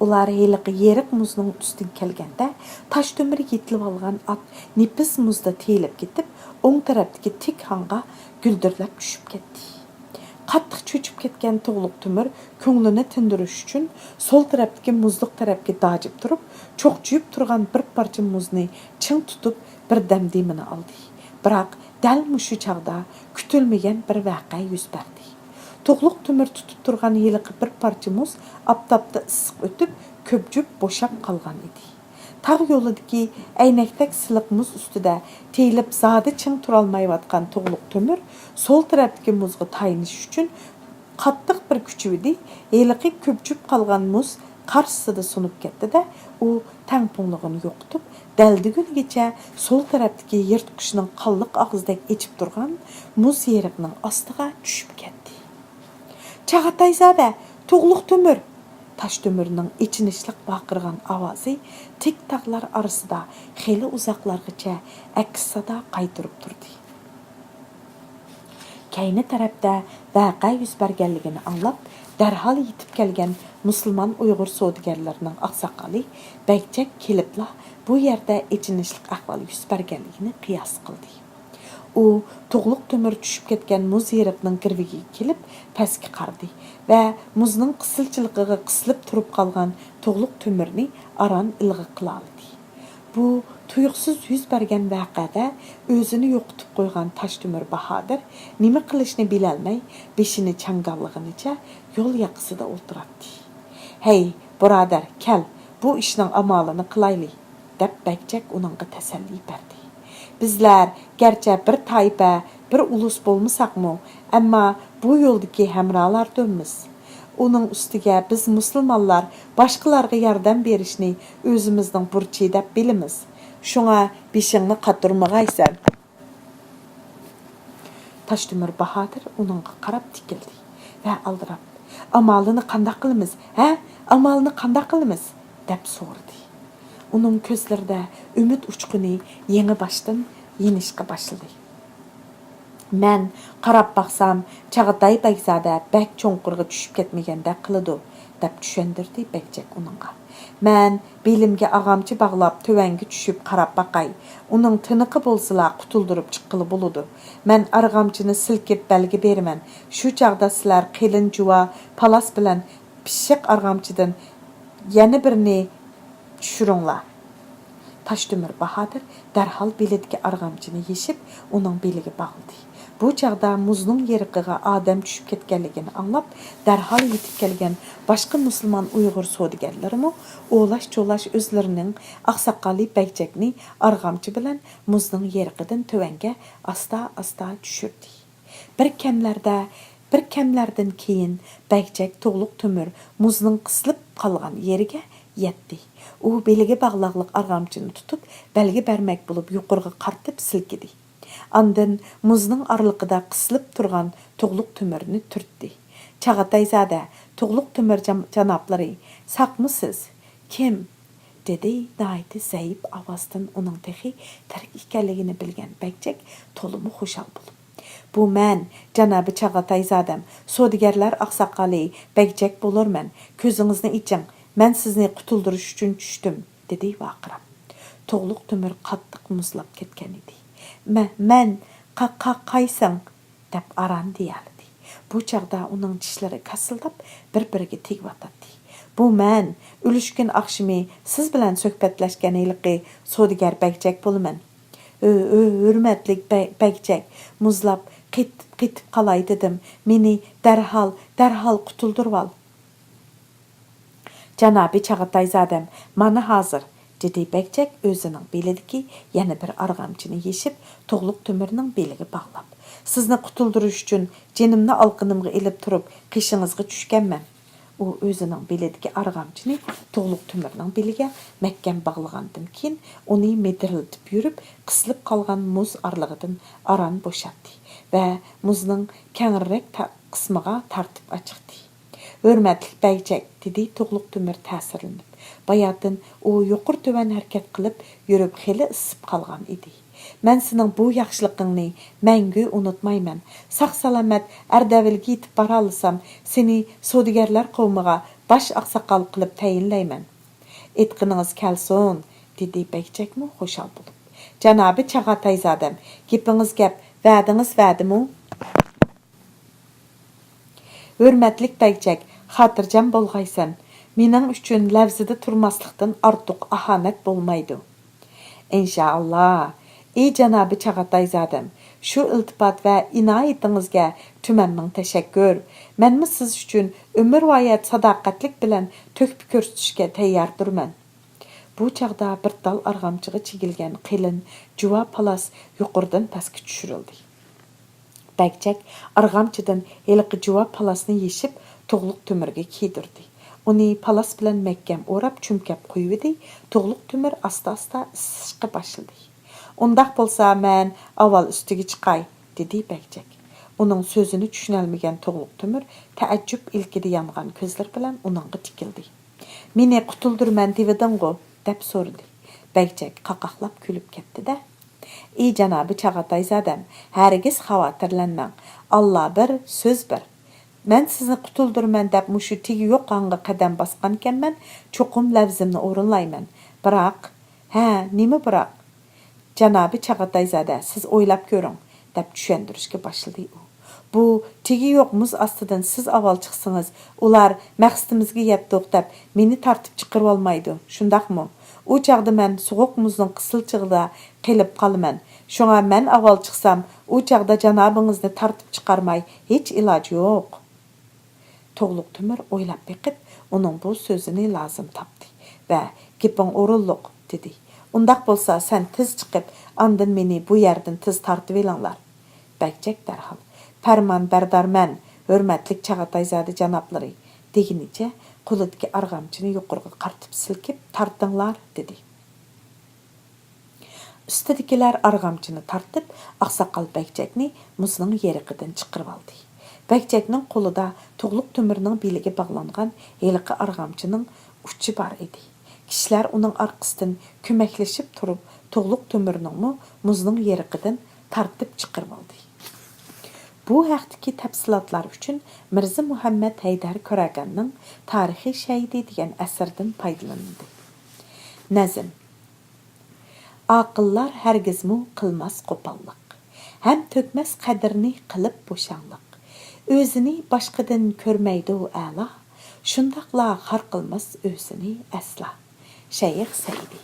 ئۇلار ھېلىقى يېرىق مۇزنىڭ ئۈستىگە كەلگەندە، تاشتۆمۈر يېتىلىۋالغان ئات نېپىز مۇزدا تېيىلىپ كېتىپ، ئوڭ تەرەپتىكى تىك ھاڭغا گۈلدۈرلەپ چۈشۈپ كەتتى. قاتتىق چۆچۈپ كەتكەن تۇغلۇق تۆمۈر كۆڭلىنى تىندۇرۇش ئۈچۈن سول تەرەپتىكى مۇزلۇق تەرەپكە داجىپ تۇرۇپ، چوقچىيىپ تۇرغان بىر پارچە مۇزنى چىڭ تۇتۇپ، بىردەم دېمىنى ئالدى. بىراق، دەل مۇشۇ چاغدا كۈتۈلمىگەن بىر ۋەقە يۈز بەردى. تۇغلۇق تۆمۈر تۇتۇپ تۇرغان ھېلىقى بىر پارچە مۇز ئاپتاپتا ئىسسىق ئۆتۈپ، كۆبجۈپ بوشاپ قالغان ئىدى. تاغ يولىدىكى ئەينەكتەك سىلىق مۇز ئۈستىدە تېيىلىپ زادى چىڭ تۇرالمايۋاتقان تۇغلۇق تۆمۈر سول تەرەپتىكى مۇزغا تايىنىش ئۈچۈن قاتتىق بىر كۈچىۋىدى، ھېلىقى كۆبجۈپ قالغان مۇز قارىسىدا سۇنۇپ كەتتى-دە، ئۇ تەڭپۇڭلۇقىنى يوقىتىپ، دەلدۈگۈنگىچە سول تەرەپتىكى يىرتقۇچنىڭ قانلىق ئاغزىدەك ئېچىپ تۇرغان مۇز يېرىقنىڭ ئاستىغا چۈشۈپ كەتتى. «چاغاتايزادە، تۇغلۇق تۆمۈر!» تاش تۆمۈرنىڭ ئېچىنىشلىق ۋارقىرىغان ئاۋازى تىك تاغلار ئارىسىدا خېلى ئۇزاقلارغىچە ئەكس سادا قايتۇرۇپ تۇردى. كەينى تەرەپتە ۋەقە يۈز بەرگەنلىكىنى ئاڭلاپ، دەرھال يېتىپ كەلگەن مۇسۇلمان ئۇيغۇر سودىگەرلىرىنىڭ ئاقساقالى بەگجەك كېلىپلا بۇ يەردە ئېچىنىشلىق ئەھۋال يۈز بەرگەنلىكىنى قىياس قىلدى. ئۇ تۇغلۇق تۆمۈر چۈشۈپ كەتكەن مۇز يېرىقنىڭ گىرۋىكىگە كېلىپ پەسكە قارىدى ۋە مۇزنىڭ قىسىلچىلىقىغا قىسىلىپ تۇرۇپ قالغان تۇغلۇق تۆمۈرنى ئاران ئىلغا قىلالىدى. بۇ تۇيۇقسىز يۈز بەرگەن ۋەقەدە ئۆزىنى يوقىتىپ قويغان تاشتۆمۈر باھادىر نېمە قىلىشنى بىلەلمەي، بېشىنى چاڭگاللىغىنىچە يول ياقىسىدا ئولتۇراتتى. «ھەي، بۇرادەر، كەل، بۇ ئىشنىڭ ئامالىنى قىلايلى!» دەپ بەگجەك ئۇنىڭغا تەسەللى بەردى. «بىزلەر گەرچە بىر تائىپە، بىر ئۇلۇس بولمىساقمۇ، ئەمما بۇ يولدىكى ھەمرالاردۇرمىز. ئۇنىڭ ئۈستىگە بىز مۇسۇلمانلار باشقىلارغا ياردەم بېرىشنى ئۆزىمىزنىڭ بۇرچى دەپ بىلىمىز. شۇڭا بېشىڭنى قاتۇرمىغايسەن.» تاشتۆمۈر باھادىر ئۇنىڭغا قاراپ تىكىلدى ۋە ئالدىراپ، «ئامالىنى قانداق قىلىمىز، ھە؟ ئامالىنى قانداق قىلىمىز؟» دەپ سورىدى. ئۇنىڭ كۆزلىرىدە ئۈمىد ئۇچقۇنى يېڭىباشتىن يېنىشقا باشلىدى. «مەن قاراپ باقسام، چاغاتاي بەگزادە بەك چوڭقۇرغا چۈشۈپ كەتمىگەندەك قىلىدۇ»، دەپ چۈشەندۈردى بەگجەك ئۇنىڭغا. «مەن بېلىمگە ئارغامچا باغلاپ، تۆۋەنگە چۈشۈپ قاراپ باقاي. ئۇنىڭ تىنىقى بولسىلا، قۇتۇلدۇرۇپ چىققىلى بولىدۇ. مەن ئارغامچىنى سىلكىپ بەلگە بېرىمەن. شۇ چاغدا سىلەر قېلىن جۇۋا پالاس بىلەن پىششىق ئارغامچىدىن يەنە بىرنى چۈشۈرۈڭلار.» تاشتۆمۈر باھادىر دەرھال بېلىدىكى ئارغامچىنى يېشىپ، ئۇنىڭ بېلىگە باغلىدى. بۇ چاغدا مۇزنىڭ يېرىقىغا ئادەم چۈشۈپ كەتكەنلىكىنى ئاڭلاپ، دەرھال يېتىپ كەلگەن باشقا مۇسۇلمان ئۇيغۇر سودىگەرلىرىمۇ ئولاش-چولاش ئۆزلىرىنىڭ ئاقساقالى بەگجەكنى ئارغامچا بىلەن مۇزنىڭ يېرىقىدىن تۆۋەنگە ئاستا-ئاستا چۈشۈردى. بىر كەملەردە، بىر كەملەردىن كېيىن بەگجەك تۇغلۇق تۆمۈر مۇزنىڭ قىسىلىپ قالغان يېرىگە يەتتى. ئۇ بېلىگە باغلاقلىق ئارغامچىنى تۇتۇپ، بەلگە بەرمەك بولۇپ يۇقىرىغا قارىتىپ سىلكىدى. ئاندىن مۇزنىڭ ئارىلىقىدا قىسىلىپ تۇرغان تۇغلۇق تۆمۈرنى تۈرتتى. «چاغاتايزادە، تۇغلۇق تۆمۈر جام-، جانابلىرى، ساقمۇسىز؟» «كىم؟» دېدى ناھايىتى زەئىپ ئاۋازدىن ئۇنىڭ تېخى تىرىك ئىكەنلىكىنى بىلگەن بەگجەك تولىمۇ خۇشال بولۇپ. «بۇ مەن، جانابى چاغاتايزادەم، سودىگەرلەر ئاقساقالى بەگجەك بولۇرمەن. كۆزىڭىزنى ئېچىڭ، مەن سىزنى قۇتۇلدۇرۇش ئۈچۈن چۈشتۈم»، دېدى ۋارقىراپ. تۇغلۇق تۆمۈر قاتتىق مۇزلاپ كەتكەن ئىدى. «مە-، مەن؟ قا-، قا-، قايسىڭ؟» دەپ ئاران دېيەلىدى. بۇ چاغدا ئۇنىڭ چىشلىرى كاسىلداپ، بىر-بىرىگە تېگىۋاتاتتى. «بۇ مەن، ئۈلۈشكۈن ئاخشىمى سىز بىلەن سۆھبەتلەشكەن ھېلىقى سودىگەر بەگجەك بولىمەن.» «ھۆ-، ھۆ-، ھۆرمەتلىك بە-، بەگجەك، مۇزلاپ قېتىپ، قېتىپ قالاي دېدىم. مېنى دەرھال، دەرھال قۇتۇلدۇرۇۋال.» «جانابى چاغاتايزادەم، مانا ھازىر»، دېدى بەگجەك ئۆزىنىڭ بېلىدىكى يەنە بىر ئارغامچىنى يېشىپ، تۇغلۇق تۆمۈرنىڭ بېلىگە باغلاپ. «سىزنى قۇتۇلدۇرۇش ئۈچۈن جېنىمنى ئالقىنىمغا ئېلىپ تۇرۇپ، قېشىڭىزغا چۈشكەنمەن.» ئۇ ئۆزىنىڭ بېلىدىكى ئارغامچىنى تۇغلۇق تۆمۈرنىڭ بېلىگە مەھكەم باغلىغاندىن كېيىن، ئۇنى مىدىرلىتىپ يۈرۈپ، قىسىلىپ قالغان مۇز ئارىلىقىدىن ئاران بوشاتتى ۋە مۇزنىڭ كەڭرىرەك تا-، قىسمىغا تارتىپ ئاچىقتى. «ھۆرمەتلىك بەگجەك»، دېدى تۇغلۇق تۆمۈر تەسىرلىنىپ. باياتىن ئۇ يۇقىرى-تۆۋەن ھەرىكەت قىلىپ يۈرۈپ خېلى ئىسسىپ قالغان ئىدى. «مەن سېنىڭ بۇ ياخشىلىقىڭنى مەڭگۈ ئۇنتۇمايمەن. ساق-سالامەت ئەردەۋىلگە يېتىپ بارالىسام، سېنى سودىگەرلەر قوۋمىغا باش ئاقساقال قىلىپ تەيىنلەيمەن.» «ئېيتقىنىڭىز كەلسۇن»، دېدى بەگجەكمۇ خۇشال بولۇپ. «جانابى چاغاتايزادەم، گېپىڭىز گەپ، ۋەدىڭىز ۋەدىمۇ؟» «ھۆرمەتلىك بەگجەك، خاتىرجەم بولغايسەن. مېنىڭ ئۈچۈن لەۋزىدە تۇرماسلىقتىن ئارتۇق ئاھانەت بولمايدۇ.» «ئىنشائاللا، ئى جانابى چاغاتايزادەم، شۇ ئىلتىپات ۋە ئىنايىتىڭىزگە تۈمەن مىڭ تەشەككۈر. مەنمۇ سىز ئۈچۈن ئۆمۈرۋايەت ساداقەتلىك بىلەن تۆھپە كۆرسىتىشكە تەيياردۇرمەن. بۇ چاغدا بىر تال ئارغامچىغا چىگىلگەن قېلىن جۇۋا پالاس يۇقىرىدىن پەسكە چۈشۈرۈلدى. بەگجەك ئارغامچىدىن ھېلىقى جۇۋا پالاسنى يېشىپ، تۇغلۇق تۆمۈرگە كىيدۈردى. ئۇنى پالاس بىلەن مەھكەم ئوراپ، چۈمكەپ قويۇۋىدى. تۇغلۇق تۆمۈر ئاستا-ئاستا ئىسسىشقا باشلىدى. ئۇنداق بولسا، مەن ئاۋۋال ئۈستىگە چىقاي، دېدى بەگجەك. ئۇنىڭ سۆزىنى چۈشىنەلمىگەن تۇغلۇق تۆمۈر تەئەججۈپ ئىلكىدە يانغان كۆزلىرى بىلەن ئۇنىڭغا تىكىلدى. مېنى قۇتۇلدۇرىمەن دېۋىدىڭغۇ؟ دەپ سورىدى. بەگجەك قاقاقلاپ كۈلۈپ كەتتى-دە. ئى جانابى چاغاتايزادەم، ھەرگىز خاۋاتىرلەنمەڭ. ئاللا بىر، سۆز بىر. مەن سىزنى قۇتۇلدۇرىمەن دەپ مۇشۇ تېگى يوق ھاڭغا قەدەم باسقانىكەنمەن، چوقۇم لەۋزىمنى ئورۇنلايمەن. بىراق، ھە، نېمە بىراق؟ جانابى چاغاتايزادە، سىز ئويلاپ كۆرۈڭ، دەپ چۈشەندۈرۈشكە باشلىدى ئۇ. بۇ تېگى يوق مۇز ئاستىدىن سىز ئاۋۋال چىقسىڭىز، ئۇلار مەقسىتىمىزگە يەتتۇق دەپ مېنى تارتىپ چىقىرىۋالمايدۇ، شۇنداقمۇ؟ ئۇ چاغدا مەن سوغۇق مۇزنىڭ قىسىلچىغىدا قېلىپ قالىمەن. شۇڭا مەن ئاۋۋال چىقسام، ئۇ چاغدا جانابىڭىزنى تارتىپ چىقارماي ھېچ ئىلاج يوق. تۇغلۇق تۆمۈر ئويلاپ بېقىپ، ئۇنىڭ بۇ سۆزىنى لازىم تاپتى ۋە، گېپىڭ ئورۇنلۇق، دېدى. ئۇنداق بولسا، سەن تېز چىقىپ، ئاندىن مېنى بۇ يەردىن تېز تارتىۋېلىڭلار. بەگجەك دەرھال، پەرمان بەردارمەن، ھۆرمەتلىك چاغاتايزادە جانابلىرى، دېگىنىچە قولىدىكى ئارغامچىنى يۇقىرىغا قارىتىپ سىلكىپ، تارتىڭلار، دېدى. ئۈستىدىكىلەر ئارغامچىنى تارتىپ، ئاقساقال بەگجەكنى مۇزنىڭ يېرىقىدىن چىقىرىۋالدى. بەگجەكنىڭ قولىدا تۇغلۇق تۆمۈرنىڭ بېلىگە باغلانغان ھېلىقى ئارغامچىنىڭ ئۇچى بار ئىدى. كىشىلەر ئۇنىڭ ئارقىسىدىن كۆمەكلىشىپ تۇرۇپ، تۇغلۇق تۆمۈرنىڭمۇ مۇزنىڭ يېرىقىدىن تارتىپ چىقىرىۋالدى. بۇ ھەقتىكى تەپسىلاتلار ئۈچۈن مىرزا مۇھەممەد ھەيدەر كۆرەگەننىڭ تارىخىي شەھىدى دېگەن ئەسىرىدىن پايدىلىنىلدى. نەزم. ئاقىللار ھەرگىزمۇ قىلماس قوپاللىق، ھەم تۆكمەس قەدرىنى قىلىپ بوشاڭلىق. ئۆزىنى باشقىدىن كۆرمەيدۇ ئەلا، شۇنداقلا خار قىلماس ئۆزىنى ئەسلا. شەيخ سەئىدى.